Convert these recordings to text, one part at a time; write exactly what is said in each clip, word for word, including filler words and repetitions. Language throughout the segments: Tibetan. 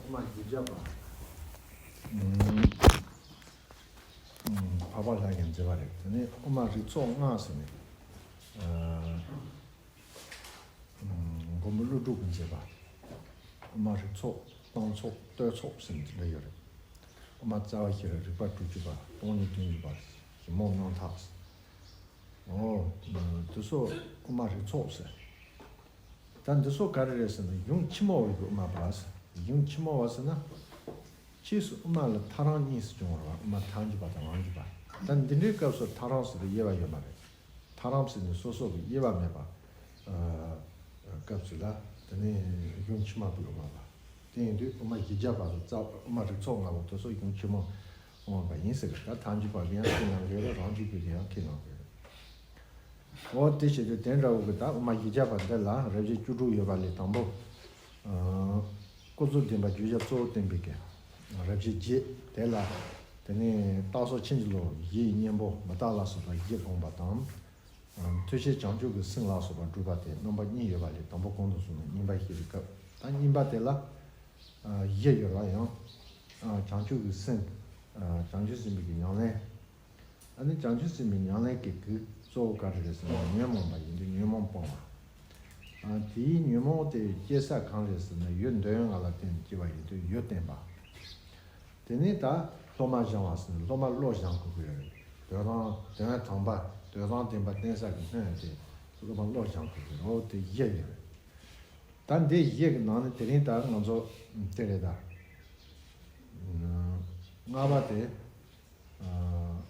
དབུ་མ་བཞི་བརྒྱ་པ། ཨུམ། ཨུམ། འཕགས་པ་ལྷ་གིས་མཛད་པ་རེད། དེ་ནས་དབུ་མ་རིགས་ཚོགས་ལྔ་ཟེར་ནས། ཨ། ཨུམ། མགོན་པོ་ཀླུ་སྒྲུབ་ཀྱིས་མཛད་པ། དབུ་མ་རིགས་ཚོགས། སྟོང་ཚོགས། བསྟོད་ཚོགས་ཟེར་ནས་དེ་འདྲ་ཡོད་རེད། དབུ་མ་རྩ་བ་ཤེས་རབ་རིགས་པ་དྲུག་ཅུ་པ། སྟོང་ཉིད་དོན་གཉིས་པ། ཞིབ་མོ་རྣམ་འཐག་ཟེར། ཨོ། དེ་ཚོ་དབུ་མ་རིགས་ཚོགས་ཟེར། ད་འདི་ཚོ་ག་རེ་རེད་ཟེར་ན། གཞུང་ཆེན་མོ་བའི་དབུ་མ་པ་ཟེར། གཞུང་ཆེན་མོ་བ་ཟེར་ན། ཕྱིས་སུ་དབུ་མ་ལ་ཐལ་རང་གཉིས་སུ་བྱུང་བ་རེད་བ། དབུ་མ་ཐལ་འགྱུར་བ་དང་རང་འགྱུར་བ། ད་འདི་འདྲའི་སྐབས་སུ་ཐལ་རང་ཟེར་བའི་དབྱེ་བ་ཡོད་མ་རེད། ཐལ་རང་ཟེར་ནས་སོ་སོ་གི་དབྱེ་བ་མེད་པ། ཨ། སྐབས་སུ་ལ། དེ་ནས་གཞུང་ཕྱི་མ་པའི་དབུ་མ་པ། དེ་ཡིན་དུས་དབུ་མ་བཞི་བརྒྱ་པ་དང་རྩ། དབུ་མ་རིགས་ཚོགས་ལྔ་པོ་དེ་ཚོ་གཞུང་ཆེན་མོ་དབུ་མ་པ་ཡིན་ཟེར་གི། ད་ཐལ་འགྱུར་བ་གི་ཡང་ཁས་ལེན་དགོས་རེད། རང་འགྱུར་བ་གི་ཡང་ཁས་ལེན་དགོས་རེད། འོ་དེ་བྱེད་དུས་དེ་འདྲ་བོ་གི། ད་དབུ་མ་བཞི་བརྒྱ་པ་འདི་ལ་རབ་བྱེད་བཅུ་དྲུག་ཡོད་པ་ལས། དང་པོ། ཨ། ཀུན་རྫོབ་བདེན་པ་བརྗོད་བྱ་གཙོ་བོར་བསྟན་པའི་གི་རབ་བྱེད་བརྒྱད། དེ་ལ། དེ་ནས་རྟགས་ཚོགས་ཆེན་གྱི་ལུགས། གཞི་ཡི་གཉེན་པོ་མི་རྟག་ལ་སོགས་པ་བཞི་དགོངས་པ་དང་། ཨ། ཐོད་བཤད་བྱང་ཆུབ་ཀྱི་སེམས་ལ་སོགས་པ་སྒྲུབ་པ་སྟེ་རྣམ་པ་གཉིས་ཡོད་པ་ལས། དང་པོ་གོང་དུ་སོང་ནས་གཉིས་པ་བཤད་པའི་སྐབས། ད་གཉིས་པ་དེ་ལ། ཨ། བཞི་ཡོད་པ་ཡང་། ཨ། བྱང་ཆུབ་ཀྱི་སེམས། ཨ། བྱང་ཆུབ་སེམས་དཔའི་གི་ཉམས་ལེན། ཨ་ནི་བྱང་ཆུབ་སེམས་དཔའི་ཉམས་ལེན་གྱི་གེགས་གཙོ་བོ་ག་རེ་རེད་ཟེར་ན། ཉོན་མོངས་པ་ཡིན་དུས་ཉོན་མོངས་སྤོང་བ། ཨ། དེའི་ཉོན་མོངས་དེ་སྐྱེ་ས་གང་རེད་ཟེར་ན། ཡུལ་འདོད་ཡོན་ལྔ་ལ་བརྟེན་ནས་སྐྱེ་བ་ཡིན་དུས་ཡུལ་བརྟེན་པ། དེ་ནས་ད་སློབ་མ་སྦྱང་བ་ཟེར་ན། སློབ་མ་བློ་སྦྱང་དགོས་ཀྱི་ཡོད་རེད། དོན་དམ། དོན་དམ་པ། དོན་དམ་བདེན་པ་བསྟན་ས་གི་སྣོད་དེ་སློབ་མ་བློ་སྦྱང་དགོས་ཀྱི་ཡོད་རེད། འོ་དེ་བཞི་ཡོད་རེད། ད་འདི་བཞི་གི་ནང་ནས་དེ་རིང་ད་ང་ཚོ་དེ་རེད། ད་ལྔ་པ་དེ། ཨ།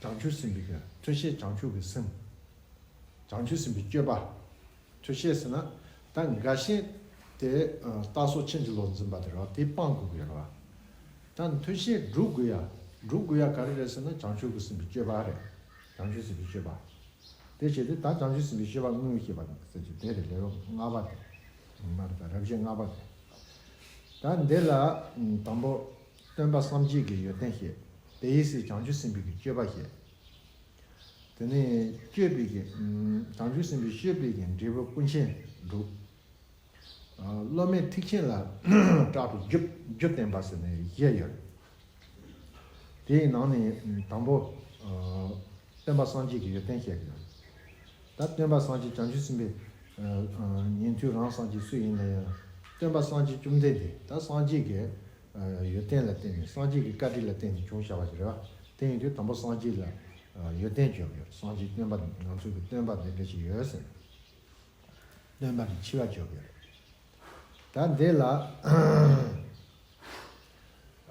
བྱང་ཆུབ་སེམས་དཔའི་གི་ཐོད་བཤད་བྱང་ཆུབ་ཀྱི་སེམས། བྱང་ཆུབ་སེམས་དཔའི་སྤྱོད་པ། ཐོད་བཤད་ཟེར་ན། ད་འགའ་ཤས་དེ། ཨ། རྟགས་ཚོགས་ཆེན་གྱི་ལུགས་འཛིན་པ་དེ་རེད་བ། དེ་སྤང་དགོས་ཀྱི་རེད་བ། ད་ཐོད་བཤད་སྒྲུབ་དགོས་ཡ། སྒྲུབ་དགོས་ཡ་ག་རེ་རེད་ཟེར་ན། བྱང་ཆུབ་ཀྱི་སེམས་དཔའི་སྤྱོད་པ་རེད། བྱང་ཆུབ་སེམས་དཔའི་སྤྱོད་པ། དེ་བྱས་ཏེ་ད་བྱང་ཆུབ་སེམས་དཔའི་སྤྱོད་པ་དངོས་བཤད་པ་ཟེར་གྱི་དེ་རེད། ལེའུ་ལྔ་པ་དེ། མ་རེད། ད་རབ་བྱེད་ལྔ་པ་དེ། ད་འདི་ལ་དང་པོ་སྟོན་པ་སངས་རྒྱས་ཀྱི་ཡོན་ཏན་བཤད། དེའི་ཚེ་བྱང་ཆུབ་སེམས་དཔའི་གི་སྤྱོད་པ་བཤད། དེ་ནས་སྤྱོད་པའི་གི། ཨ། བྱང་ཆུབ་སེམས་དཔའི་སྤྱོད་པའི་གི་འབྲས་བུ་ཀུན་མཁྱེན་སྒྲུབ། ཨ། སློབ་མའི་ཐེག་ཆེན་ལ་སྐྲག་པའི་རྒྱུ། རྒྱུ་བསྟན་པ་ཟེར་ནས་བཞི་ཡོད། དེའི་ནང་ནས་དང་པོ། ཨ། སྟོན་པ་སངས་རྒྱས་ཀྱི་ཡོན་ཏན་བཤད་ཀྱི་ཡོད། ད་སྟོན་པ་སངས་རྒྱས་བྱང་ཆུབ་སེམས་དཔའི། ཨ། ཨ། ཉན་ཐོས་རང་སངས་རྒྱས་སུ་ཡིན་ན་ཡང་། སྟོན་པ་སངས་རྒྱས་བཅོམ་ལྡན་འདས་ད་སངས་རྒྱས་ཀྱི། ཨ། ཡོན་ཏན་ལ་བརྟེན་ནས། སངས་རྒྱས་ཀྱི་བཀའ་དྲིན་ལ་བརྟེན་ནས་བྱུང་བཞག་པ་ཞིག་རེད་བ། དེ་ཡིན་དུས་དང་པོ་སངས་རྒྱས་ལ། ཨ། ཡོན་ཏན་བརྗོད་ཀྱི་ཡོད། སངས་རྒྱས་སྟོན་པ། ང་ཚོ་གི་སྟོན་པ་འདི་འདྲ་ཞིག་ཡོད་ཟེར། སྟོན་པ་གི་ཆེ་བ་བརྗོད་ཀྱི་རེད། ད་འདི་ལ།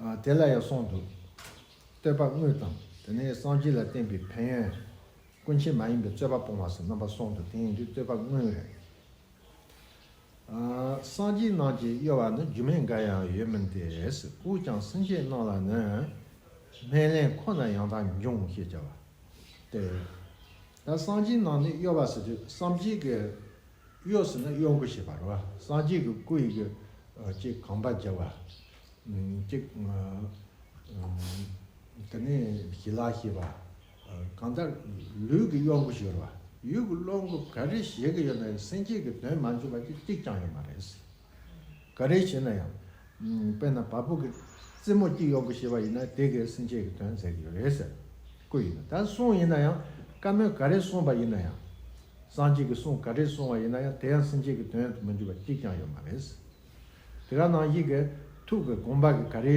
ཨ། དེ་ལ་ཡང་གསུངས་འདུག། བསྟོད་པ་དངོས་དང་། དེ་ནས་སངས་རྒྱས་ལ་བརྟེན་པའི་ཕན་ཡོན། ཀུན་མཁྱེན་མ་ཡིན་པའི་རྩོད་པ་སྤོང་བ་ཟེར་རྣམ་པ་གསུམ་འདུག། དེ་ཡིན་དུས་བསྟོད་པ་དངོས་རེད། ཨ། སངས་རྒྱས་རྣམས་ཀྱི་གཡོ་བ་ནི། རྒྱུ་མེད་འགའ་ཡང་ཡོད་མིན་ཏེ། དབུགས་ཀྱང་སེམས་ཅན་རྣམས་ལ་ནི། སྨན་བླའི་ཁོ་ན་ཡང་དག་འབྱུང་། ཞེས་བྱ་བ་སྟེ། ད་སངས་རྒྱས་རྣམས་ནི་གཡོ་བ་ཟེར་དུས། སངས་རྒྱས་ཀྱི། གཡོ་ཟེར་ན་གཡོ་འགུལ་བྱེད་པ་རེད་བ། སངས་རྒྱས་ཀྱི་སྐུ་ཡི་གི། ཨ། ཅིག་གོམ་པ་རྒྱག་པ། ཨ། ཅིག། ཨ། ཨ། དེ་ནས་ཞི་ལྷག་བྱེད་པ། ཨ། གང་ལྟར་ལུས་ཀྱི་གཡོ་འགུལ་ཞིག་ཡོད་རེད་བ། ལུས་ཀྱི་གཡོ་འགུལ་ག་རེ་བྱེད་ཀྱི་ཡོད་ན་ཡང་། སེམས་ཅན་གྱི་དོན་མ་འཇུག་པ་ཅིག་གཅིག་ཀྱང་ཡོད་མ་རེད། ག་རེ་བྱས་ན་ཡང་། ཨ། དཔེར་ན་བ་སྤུ་གི་རྩེ་མོ་གཅིག་གཡོ་འགུལ་བྱས་པ་ཡིན་ན། དེ་གིས་སེམས་ཅན་གྱི་དོན་མཛད་ཀྱི་ཡོད་རེད་ཟེར། སྐུ་ཡིན་ན། ད་གསུང་ཡིན་ན་ཡང་། བཀའ་མོལ་ག་རེ་གསུངས་པ་ཡིན་ན་ཡང་། སངས་རྒྱས་ཀྱི་གསུང་ག་རེ་གསུངས་པ་ཡིན་ན་ཡང་། དེ་ཡང་སེམས་ཅན་གྱི་དོན་དུ་མི་འཇུག་པ་གཅིག་ཀྱང་ཡོད་མ་རེད། དེ་ག་ནང་བཞིན་གྱི་ཐུགས་ཀྱི་དགོངས་པ་གི་ག་རེ་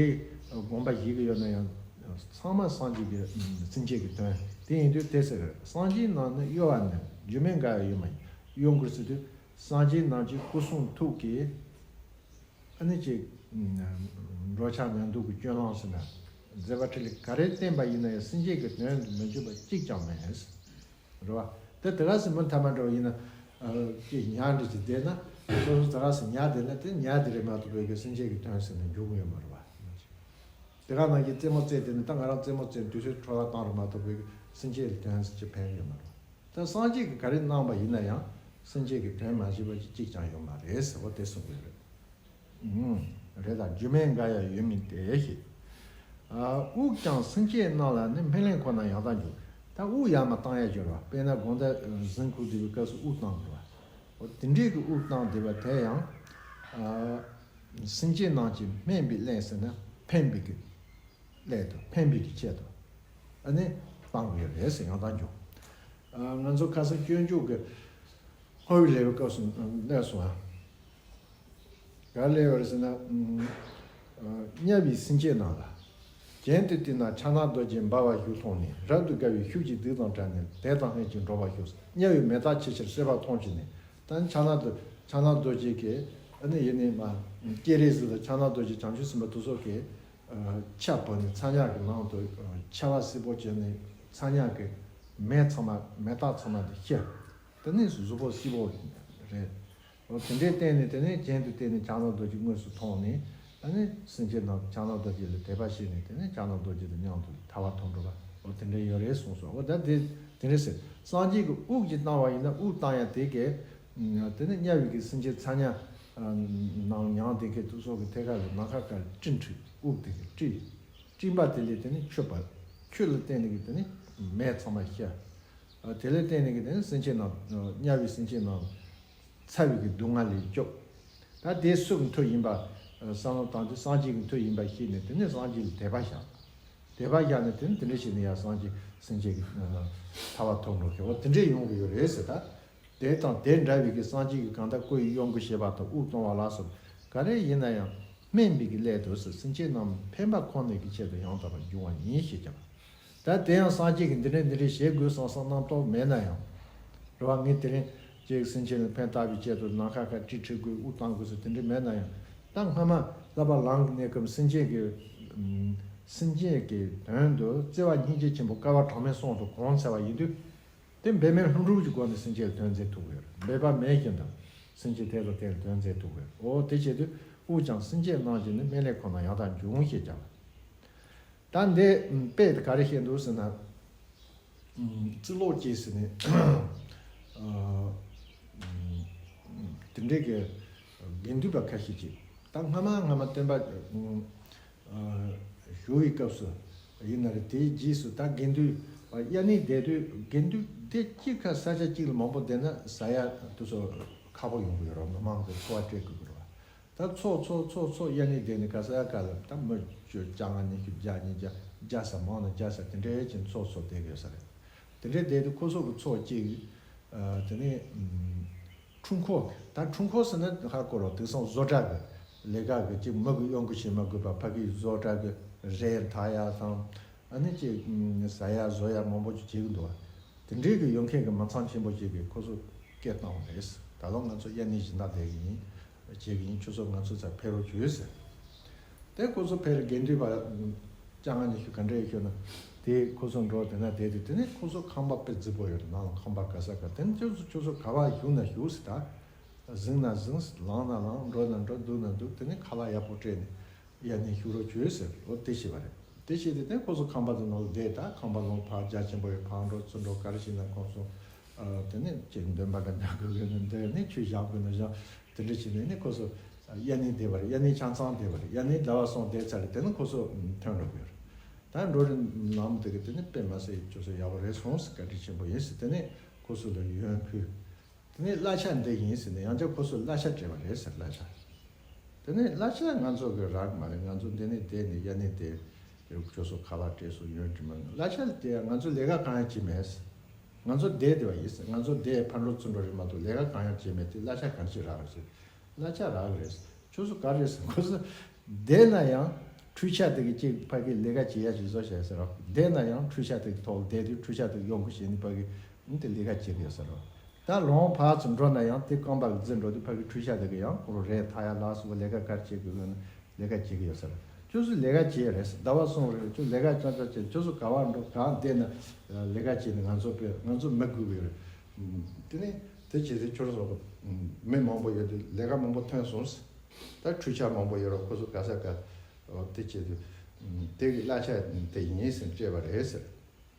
དགོངས་པ་བཞེས་ཀྱི་ཡོད་ན་ཡང་། ཚང་མ་སངས་རྒྱས་ཀྱི། ཨ། སེམས་ཅན་གྱི་དོན། དེ་ཡིན་དུས་དེ་ཟེར། སངས་རྒྱས་རྣམས་ནི་གཡོ་བ་ནི། རྒྱུ་མེད་འགའ་ཡང་ཡོད་མ་ཡིན། གཡོ་འགུལ་ཟེར་དུས་སངས་རྒྱས་རྣམས་ཀྱི་སྐུ་གསུང་ཐུགས་ཀྱི། ཨ་ནི་ཅིག། ཨ། འགྲོ་འཆག་ཉལ་འདུག་གི་སྤྱོད་ལམ་ཟེར་ན། མཛད་པ་འཕྲིན་ལས་ག་རེ་བསྟན་པ་ཡིན་ན་ཡང་། སེམས་ཅན་གྱི་དོན་དུ་མི་འཇུག་པ་གཅིག་ཀྱང་མེད། རེད་བ། དེ་དེ་ག་སེ་མུ་མཐའ་མ་འགྲོ་བ་ཡིན་ན། ཨ། ཅིག་ཉལ་འདྲ་ཅིག་བསྡད་ན། སོ་སོ་དེ་ག་སེ་ཉལ་བསྡད་ན། དེ་ཉལ་བསྡད་རེད་མ་གཏོགས་པའི་གི་སེམས་ཅན་གྱི་དོན་ཟེར་ནས་འཇུག་གི་ཡོད་མ་རེད་བ། དེ་ག་ནང་བཞིན་རྩེད་མོ་རྩེ་བསྡད་ན། ད་ང་རང་རྩེད་མོ་རྩེ་དུས་ཚོད་འཕྲོ་བརླག་བཏང་རེད་མ་གཏོགས་པའི་གི་སེམས་ཅན་གྱི་དོན་ཟེར་ཅིག་ཕན་ཡོད་མ་རེད་བ། ད་སངས་རྒྱས་ཀྱིས་ག་རེ་གནང་པ་ཡིན་ན་ཡང་། སེམས་ཅན་གྱི་དོན་མ་བྱས་པ་ཅིག་གཅིག་ཀྱང་ཡོད་མ་རེད་ཟེར་བ་དེ་གསུང་གི་ཡོད་རེད། ཨང་། རེད་ད། རྒྱུ་མེད་འགའ་ཡང་ཡོད་མིན་ཏེ་ཞེས། ཨ། དབུགས་ཀྱང་སེམས་ཅན་རྣམས་ལ་ནི། སྨན་བླའི་ཁོ་ན་ཡང་དག་འབྱུང་། ད་དབུགས་ཡར་མར་བཏང་ཡ་ཅིག་ཡོད་རེད་བ། དཔེར་ན་དགོང་དག་གཟིམ་ཁུག་བསྡད་པའི་སྐབས་སུ་དབུགས་བཏང་དགོས་རེད་བ། འོ་དེ་འདྲའི་གི་དབུགས་བཏང་བསྡད་པ་དེ་ཡང་། ཨ། སེམས་ཅན་རྣམས་ཀྱིས་སྨན་པའི་ཀླན་ཟེར་ན་ཕན་པའི་གི་ཀླད་དུ་ཕན་པའི་གི་ཆེད་དུ་ཨ་ནི་བཏང་དགོས་རེད་ཟེར་ཡང་དག་འཇོག་ང་ཚོ་ཁ་སང་སྤྱོད་འཇུག་གི་ཧོ་བི་ལེ་བའི་སྐབས་སུ་གནས་སོང་ཨ། ག་ལས་བར་ཟེར་ན། དམྱལ་བའི་སེམས་ཅན་རྣམས་ལ། གྱེན་དུ་བལྟས་ན་ཕྱག་ན་རྡོ་རྗེ་འབར་བ་བཞུགས་མཐོང་ནས་རབ་ཏུ་དགའ་བའི་ཤུགས་ཀྱིས་སྡུག་དང་བྲལ་ནས་དད་དང་ལྷན་ཅིག་འགྲོགས་པར་ཤོག་དམྱལ་བའི་མེ་སྟག་ཆེ་ཆེར་གསོད་པ་མཐོང་བྱས་ནས་ད་ནི་ཕྱག་ན་རྡོ་ཕྱག་ན་རྡོ་རྗེ་གིས་ཨ་ནི་ཡེ་ནས་མ་སྤྱན་རས་གཟིགས་དང་ཕྱག་ན་རྡོ་རྗེ་བྱང་ཆུབ་སེམས་དཔའ་དེ་ཚོ་གིས་ཕྱག་བོར་ནས་ཚ་དམྱལ་གྱི་ནང་དུ་ཆར་པ་སིལ་པོ་བྱས་ནས་ཚ་དམྱལ་གྱི་མེ་ཚང་མ་མེ་སྟག་ཚང་མ་དེ་ཤི་དེ་ནས་གཟུགས་པོ་སིལ་པོ་རེད། འོ་དེ་འདྲའི་སྟེང་ནས་དེ་ནས་གྱེན་དུ་བལྟས་ནས་ཕྱག་ན་རྡོ་རྗེ་དངོས་སུ་མཐོང་ནས་ཨ་ནི་སེམས་ཅན་རྣམས་ཕྱག་ན་རྡོ་རྗེ་ལ་དད་པ་བྱས་ནས་དེ་ནས་ཕྱག་ན་རྡོ་རྗེ་དང་མཉམ་དུ་ཐར་པ་ཐོབ་འགྲོ་བ་འོ་དེ་འདྲ་ཡོད་རེད་གསུངས་སོ། འོ་ད་དེ་དེ་འདྲ་ཟེར་སངས་རྒྱས་ཀྱི་དབུགས་ཀྱིས་བཏང་བ་ཡིན་ན་དབུགས་བཏང་ཡ་དེ་གས་དེ་ནས་དམྱལ་བའི་གི་སེམས་ཅན་ཚ་དམྱལ་ནང་མྱང་དེ་གས་དུ་སོགས་ཀྱི་ཐད་ཀ་ལ་ནམ་མཁའ་ཁ་ལ་སྤྲིན་འཁྲིགས་དབུགས་དེ་གས་སྤྲིན་སྤྲིན་པ་དེ་ལས་དེ་ནས་ཆུ་བབས་ཆུ་ལ་བརྟེན་ནས་གི་དེ་ནས་མེ་ཚང་མ་ཤི། དེ་ལས་བརྟེན་ནས་གི་དེ་ནས་སེམས་ཅན་རྣམས་དམྱལ་བའི་སེམས་ཅན་རྣམས་ཚ་བའི་གི་སྡུག་བསྔལ་ལས་སྐྱོབ། ད་དེ་སུ་གི་མཐུ་ཡིན་པ་བསམ་བློ་བཏང་དུས་སངས་རྒྱས་ཀྱི་མཐུ་ཡིན་པ་ཤེས་ནས་དེ་ནས་སངས་རྒྱས་ལ་དད་པ་བཞག་དད་པ་བཞག་ནས་དེ་ནས་དེ་འདྲ་བྱས་ནས་ཡང་སངས་རྒྱས་སེམས་ཅན་གྱི་ཐར་པ་ཐོབ་འགྲོ་མཁན་འོ་དེ་འདྲས་ཡོང་གི་ཡོད་རེད་ཟེར་ད། དེ་དང་དེ་འདྲ་བའི་གི་སངས་རྒྱས་ཀྱི་གང་ལྟར་སྐུ་ཡི་གཡོ་འགུལ་བྱེད་པ་དང་དབུགས་གཏོང་བ་ལ་སོགས་ག་རེ་ཡིན་ན་ཡང་སྨན་པའི་གི་སླད་དུ་སེམས་ཅན་རྣམས་ཕན་པ་ཁོ་ནའི་གི་ཆེད་དུ་ཡང་དག་པར་འབྱུང་བ་ཡིན་ཞེས་ཀྱང་། ད་དེ་ཡང་སངས་རྒྱས་ཀྱིས་འདི་འདྲ་འདི་འདྲ་བྱེད་དགོས་བསམ་བསམ་རྣམ་རྟོག་མེད་ན་ཡང་། རེད་བ། ངས་དེ་རིང་ཅིག་སེམས་ཅན་ལ་ཕན་བཏགས་པའི་ཆེད་དུ་ནམ་མཁའ་ཁ་སྤྲིན་འཁྲིགས་དགོས་དབུགས་གཏོང་དགོས་ཟེར་དེ་འདྲ་མེད་ན་ཡང་། ད་སྔ་མ་བསླབ་པ་ལམ་གྱི་གནས་སྐབས་སེམས་ཅན་གྱི་སེམས་ཅན་གྱི་དོན་དུ་བརྩེ་བ་སྙིང་རྗེ་ཆེན་པོ་བསྐལ་པ་གྲངས་མེད་གསུམ་དུ་གང་འཚལ་བ་ཡིན་དུས། དེ་འབད་མེད་ལྷུན་གྲུབ་ཀྱི་སྒོ་ནས་སེམས་ཅན་ལ་དོན་མཛད་ཐུབ་ཀྱི་ཡོད་རེད། འབད་པ་མེད་བཞིན་དུ་སེམས་ཅན་དེ་དང་དེ་ལ་དོན་མཛད་ཐུབ་ཀྱི་ཡོད་རེད། འོ་དེ་བྱེད་དུས་དབུགས་ཀྱང་སེམས་ཅན་རྣམས་ཀྱི་ནི་སྨན་བླའི་ཁོག་ན་ཡང་དག་འབྱུང་ཞེས་བྱ་བ། ད་འདི་དཔེ་དེ་ག་རེ་བཤད་འདུག་ཟེར་ན། རྩིས་ལོག་སྐྱེས་ཟེར་ནས་དེ་འདྲའི་གི་དགེ་འདུན་པ་ཁ་ཤས་ཀྱིས་ད་སྔ་མ་སྔ་མ་སྟོན་པ་ཞུ་བའི་སྐབས་སུ་ཡིན་ན་རེད། དེའི་རྗེས་སུ་ད་དགེ་འདུན་དབྱར་གནས་བསྡད་དུས་དགེ་འདུན་སྡེ་གཅིག་ཁ་ས་ཆ་གཅིག་ལ་མང་པོ་བསྡད་ན་ཟ་ཡ་དེ་ཚོ་ཁག་པོ་ཡོང་གི་ཡོད་རེད། མི་མང་གི་འཚོ་བ་སྤྲད་དགོས་ཀྱི་རེད་བ། ད་ཚོགས་ཚོགས་ཚོགས་ཚོགས་དབྱར་གནས་བསྡད་ནས་ག་ས་ཡ་ག་ལ་ད་མི་བཅུ་བཅོ་ལྔ་ཉི་ཤུ་བརྒྱ་ཉིས་བརྒྱ་བརྒྱ་ས་མང་ན་བརྒྱ་ས་དེ་འདྲའི་ཅན་ཚོགས་ཚོགས་བསྡད་ཀྱི་ཡོད་ས་རེད། དེ་འདྲའི་བསྡད་དུས་ཁོ་ཚོ་གི་ཚོགས་གཅིག་དེ་ནས་འཁྲུལ་འཁོར་ད་འཁྲུལ་འཁོར་ཟེར་ན་ཧ་གོ་རོགས་དེང་སང་བཟོ་གྲྭ་གི་ལས་ཀ་གི་ཅིག་མི་གི་གཡོ་འགུལ་བྱེད་མ་དགོས་པ་ཕ་གིའི་བཟོ་གྲྭ་གི་རས་འཐག་ཡ་དང་ཨ་ནི་ཅིག་ཟ་ཡ་བཟོ་ཡ་མང་པོ་ཅིག་བྱེད་ཀྱི་འདུག་བ། དེ་འདྲའི་གི་ཡོང་མཁན་གི་མི་ཚང་ཆེན་པོ་ཅིག་གིས་ཁོ་ཚོ་སྐད་བཏང་བ་རེད། ད་ལོ་ང་ཚོ་དབྱར་གནས་སྦྱིན་བདག་བསྡད་གི་ཡིན། བྱེད་གི་ཡིན། ཁྱོད་ཚོ་ང་ཚོ་ཚ་ཕེབས་རོགས་བྱོས་ཟེར། དེ་ཁོ་ཚོ་ཕེབས་རེད། དགེ་འདུན་པ་བཅོ་ལྔ་ཉི་ཤུ་ག་འདྲ་ཡོད་ཤོད་ན་དེ་ཁོ་ཚོ་འགྲོ་དེ་ན་བསྡད་དེ་དེ་ནས་ཁོ་ཚོ་ཁང་པ་དཔེ་རྫིག་པོ་ཡོད་རེད། ནང་ལ་ཁང་པ་ག་ས་ག་དེ་ནས་ཁྱོད་ཚོ་ཁྱོད་ཚོ་ག་བ་བཞུགས་ན་བཞུགས་ཟེར། ད་གཟིམ་ན་གཟིམ་ལངས་ན་ལངས་འགྲོ་ན་འགྲོ་འདུག་ན་འདུག་དེ་ནས་ཁ་ལག་ཡག་པོ་སྤྲད་ནས། དབྱར་གནས་བཞུགས་རོགས་བྱོས་ཟེར། འོ་དེ་བྱས་པ་རེད། དེ་བྱས་ཏེ་དེ་ཁོ་ཚོ་ཁང་པ་དེ་ནང་ལ་བསྡད། ད་ཁང་པ་ནང་ཕར་རྒྱ་ཆེན་པོ་ཡོད། ཕར་འགྲོ་ཚུར་འགྲོ་ག་རེ་བྱས་ན་ཁོང་ཚོ་དེ་ནས་ཅིག་འདོན་པ་འདྲ་རྒྱག་དགོས་ཀྱི་ན་འདོན་ནས་ཆོས་བཞག་དགོས་ན་བཞག་དེ་འདྲ་བྱས་ནས་ནི་ཁོ་ཚོ་དབྱར་གནས་བསྡད་པ་རེད། དབྱར་གནས་ཆ་ཚང་བསྡད་པ་རེད། དབྱར་གནས་ཟླ་བ་གསུམ་བསྡད་ཚར་རེད། དེ་ནས་ཁོ་ཚོ་ཐོན་འགྲོ་གི་ཡོད་རེད། ད་འགྲོ་རིང་ལམ་དེ་གི་དེ་ནས་དཔེ་མ་སྲིད་ཁྱོད་ཚོ་ཡག་པོ་རེད་སོང་ཟེར། བཀའ་དྲིན་ཆེན་པོ་ཡིན་ཟེར། དེ་ནས་ཁོ་ཚོ་ལ་ཡོན་ཕུལ། དེ་ནས་གླ་ཆ་འདི་ཡིན་ཟེར་ནས་ཡང་བསྐྱར་ཁོ་ཚོས་གླ་ཆ་སྤྲད་པ་རེད་ཟེར། གླ་ཆ། དེ་ནས་གླ་ཆ་ང་ཚོ་གི་རག་མ་རེད། ང་ཚོ་འདི་ནས་བསྡད་ནས་དབྱར་གནས་བསྡད་ཡོད། ཁྱོད་ཚོ་ཁ་པར་སྤྲད་སོང་ཡོད་དྲི་མ། གླ་ཆ་དེ་ང་ཚོ་ལས་ཀ་གང་ཡང་བྱེད་མེད་ཟེར། ང་ཚོ་བསྡད་བསྡད་པ་ཡིན་ཟེར། ང་ཚོ་བསྡད་ཕར་འགྲོ་ཚུར་འགྲོ་རེད་མ་གཏོགས་ལས་ཀ་གང་ཡང་བྱེད་མེད། དེ་གླ་ཆ་ག་རེ་ཞིག་རག་རེད་ཟེར། གླ་ཆ་རག་གི་རེད་ཟེར། ཁྱོད་ཚོ་ག་རེ་ཟེར། ཁོ་ཚོ་བསྡད་ན་ཡང་འཕྲུལ་ཆས་དེ་གི་ཅིག་ཕ་གི་ལས་ཀ་བྱེད་ཡ་ཅིག་བཟོ་བྱས་ཟེར་རོ། བསྡད་ན་ཡང་འཕྲུལ་ཆས་དེ་གི་ཐོག་བསྡད་དུས་འཕྲུལ་ཆས་དེ་གི་གཡོ་འགུལ་བྱས་ནས་ཕ་གི་ཨང་དེ་ལས་ཀ་བྱེད་གི་ཡོད་ཟེར་རོ། ད་ལོང་ཕར་ཚུར་འགྲོ་ན་ཡང་དེ་རྐང་པ་གི་རྩེ་འགྲོ་དུས་ཕ་གི་འཕྲུལ་ཆས་དེ་གི་ཡང་ཁོ་རེ་ཐག་ཡ་ལག་སོགས་ལས་ཀ་ག་རེ་བྱེད་གི་ཡོད་ན་ལས་ཀ་བྱེད་གི་ཡོད་ཟེར་རོ། ཁྱོད་ཚོ་ལས་ཀ་བྱེད་ཡ་རེད་ཟེར། ཟླ་བ་གསུམ་རེད། ཁྱོད་ལས་ཀ་ཅང་ཅང་བྱེད། ཁྱོད་ཚོ་ག་བ་འགྲོ་གང་བསྡད་ན་ལས་ཀ་བྱེད་ནས་ང་ཚོ་དཔེ་ང་ཚོ་མི་དགོས་གི་ཡོད་རེད། དེ་ནས་དེ་བྱེད་དུས་ཁྱོད་ཚོ་མི་མང་པོ་ཡོད་དུས་ལས་ཀ་མང་པོ་ཐོན་སོང་ཟེར། ད་འཕྲུལ་ཆས་མང་པོ་ཡོད་ར། ཁོ་ཚོ་ག་ས་ག་དེ་བྱེད་དུས་དེ་གི་གླ་ཆ་དེ་ཡིན་ཟེར་སྤྲད་པ་རེད་ཟེར།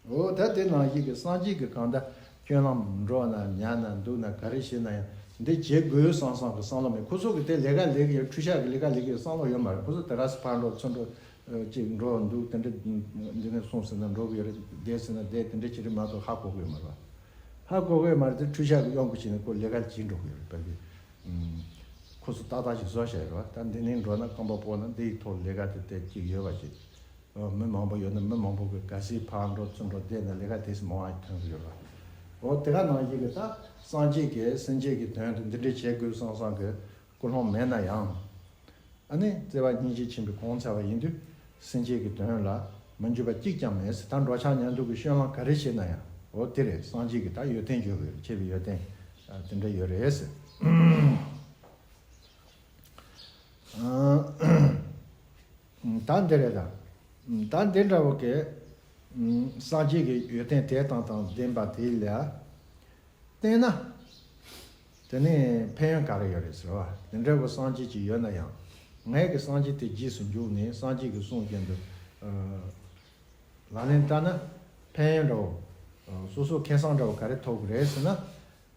འོ་ད་དེ་ནང་བཞིན་གི་སངས་རྒྱས་ཀྱི་གང་ལྟར་སྤྱོད་ལམ་འགྲོ་ན་ཉལ་ན་འདུག་ན་ག་རེ་བྱེད་ན་ཡང་འདི་བྱེད་དགོས་བསམ་བསམ་གི་བསམ་བློ་མེད། ཁོ་ཚོ་གི་དེ་ལས་ཀ་ལས་གི་ཡོད། འཕྲུལ་ཆས་གི་ལས་ཀ་ལས་གི་ཡོད་བསམ་བློ་ཡོད་མ་རེད། ཁོ་ཚོ་དེ་ག་སེ་ཕར་འགྲོ་ཚུར་འགྲོ་ཅིག་འགྲོ་འདུག་དེ་འདྲ་འདི་ནས་སོང་ཟེར་ན་འགྲོ་གི་ཡོད་རེད། བསྡད་ཟེར་ན་བསྡད། དེ་འདྲ་བྱེད་རིགས་མ་གཏོགས་ཧ་གོ་གི་ཡོད་མ་རེད་པ། ཧ་གོ་གི་ཡོད་མ་རེད། དེ་འཕྲུལ་ཆས་གི་གཡོ་འགུལ་བྱས་ནས་ཁོ་ལས་ཀ་བྱེད་འགྲོ་གི་ཡོད་རེད་པ། གི་ཁོ་ ཁོ་ཚོ་ཏག་ཏག་ཅིག་བཟོ་བྱས་རེད་བ། ད་འདི་ནས་འགྲོ་ན་རྐང་པ་སྤོ་ན་འདི་ཡི་ཐོག་ལས་ཀ་དེ་དེ་གཅིག་ཡོད་པ་ཞིག་མི་མང་པོ་ཡོད་ན་མི་མང་པོ་གི་ག་སྲིད་ཕར་འགྲོ་ཚུར་འགྲོ་བསྡད་ན་ལས་ཀ་དེ་སྲིད་མང་བ་ཐོན་གི་ཡོད་རེད་བ། འོ་དེ་ག་ནང་བཞིན་གི་ད་སངས་རྒྱས་ཀྱི་སེམས་ཅན་གྱི་དོན་དུ་འདི་འདྲ་བྱེད་དགོས་བསམ་བསམ་གི་ཀུན་སློང་མེད་ན་ཡང་། ཨ་ནི་བརྩེ་བ་སྙིང་རྗེ་ཆེན་པོས་གང་འཚལ་བ་ཡིན་དུས་སེམས་ཅན་གྱི་དོན་ལ་མི་འཇུག་པ་གཅིག་ཀྱང་མེད་ཟེར། ད་འགྲོ་འཆག་མཉམ་དུ་གི་སྤྱོད་ལམ་ག་རེ་བྱེད་ན་ཡང་འོ་དེ་རེད། སངས་རྒྱས་ཀྱི་ད་ཡོན་ཏན་འཇོག་གི་ཡོད་རེད། ཆེ་བའི་ཡོན་ཏན་དེ་འདྲ་ཡོད་རེད་ཟེར། ད་འདི་རེད་ད། ད་འདི་འདྲ་བོ་གི་སངས་རྒྱས་ཀྱི་ཡོན་ཏན་དེ་དང་དང་ལྡན་པ་དེ་ལ། བསྟེན་ན། དེ་ནས་ཕན་ཡོན་ག་རེ་ཡོད་རེད་ཟེར་བ། དེ་འདྲ་བོ་སངས་རྒྱས་ཅིག་ཡོད་ན་ཡང་། ངས་ཀྱི་སངས་རྒྱས་དེ་རྗེས་སུ་འཇུག་ནས་སངས་རྒྱས་ཀྱི་གསུང་བཞིན་དུ། ལག་ལེན་བསྟར་ན། ཕན་ཡོན་འདྲ་བོ། སོ་སོ་ཁེ་བཟང་འདྲ་བོ་ག་རེ་ཐོབ་ཀྱི་རེད་ཟེར་ན།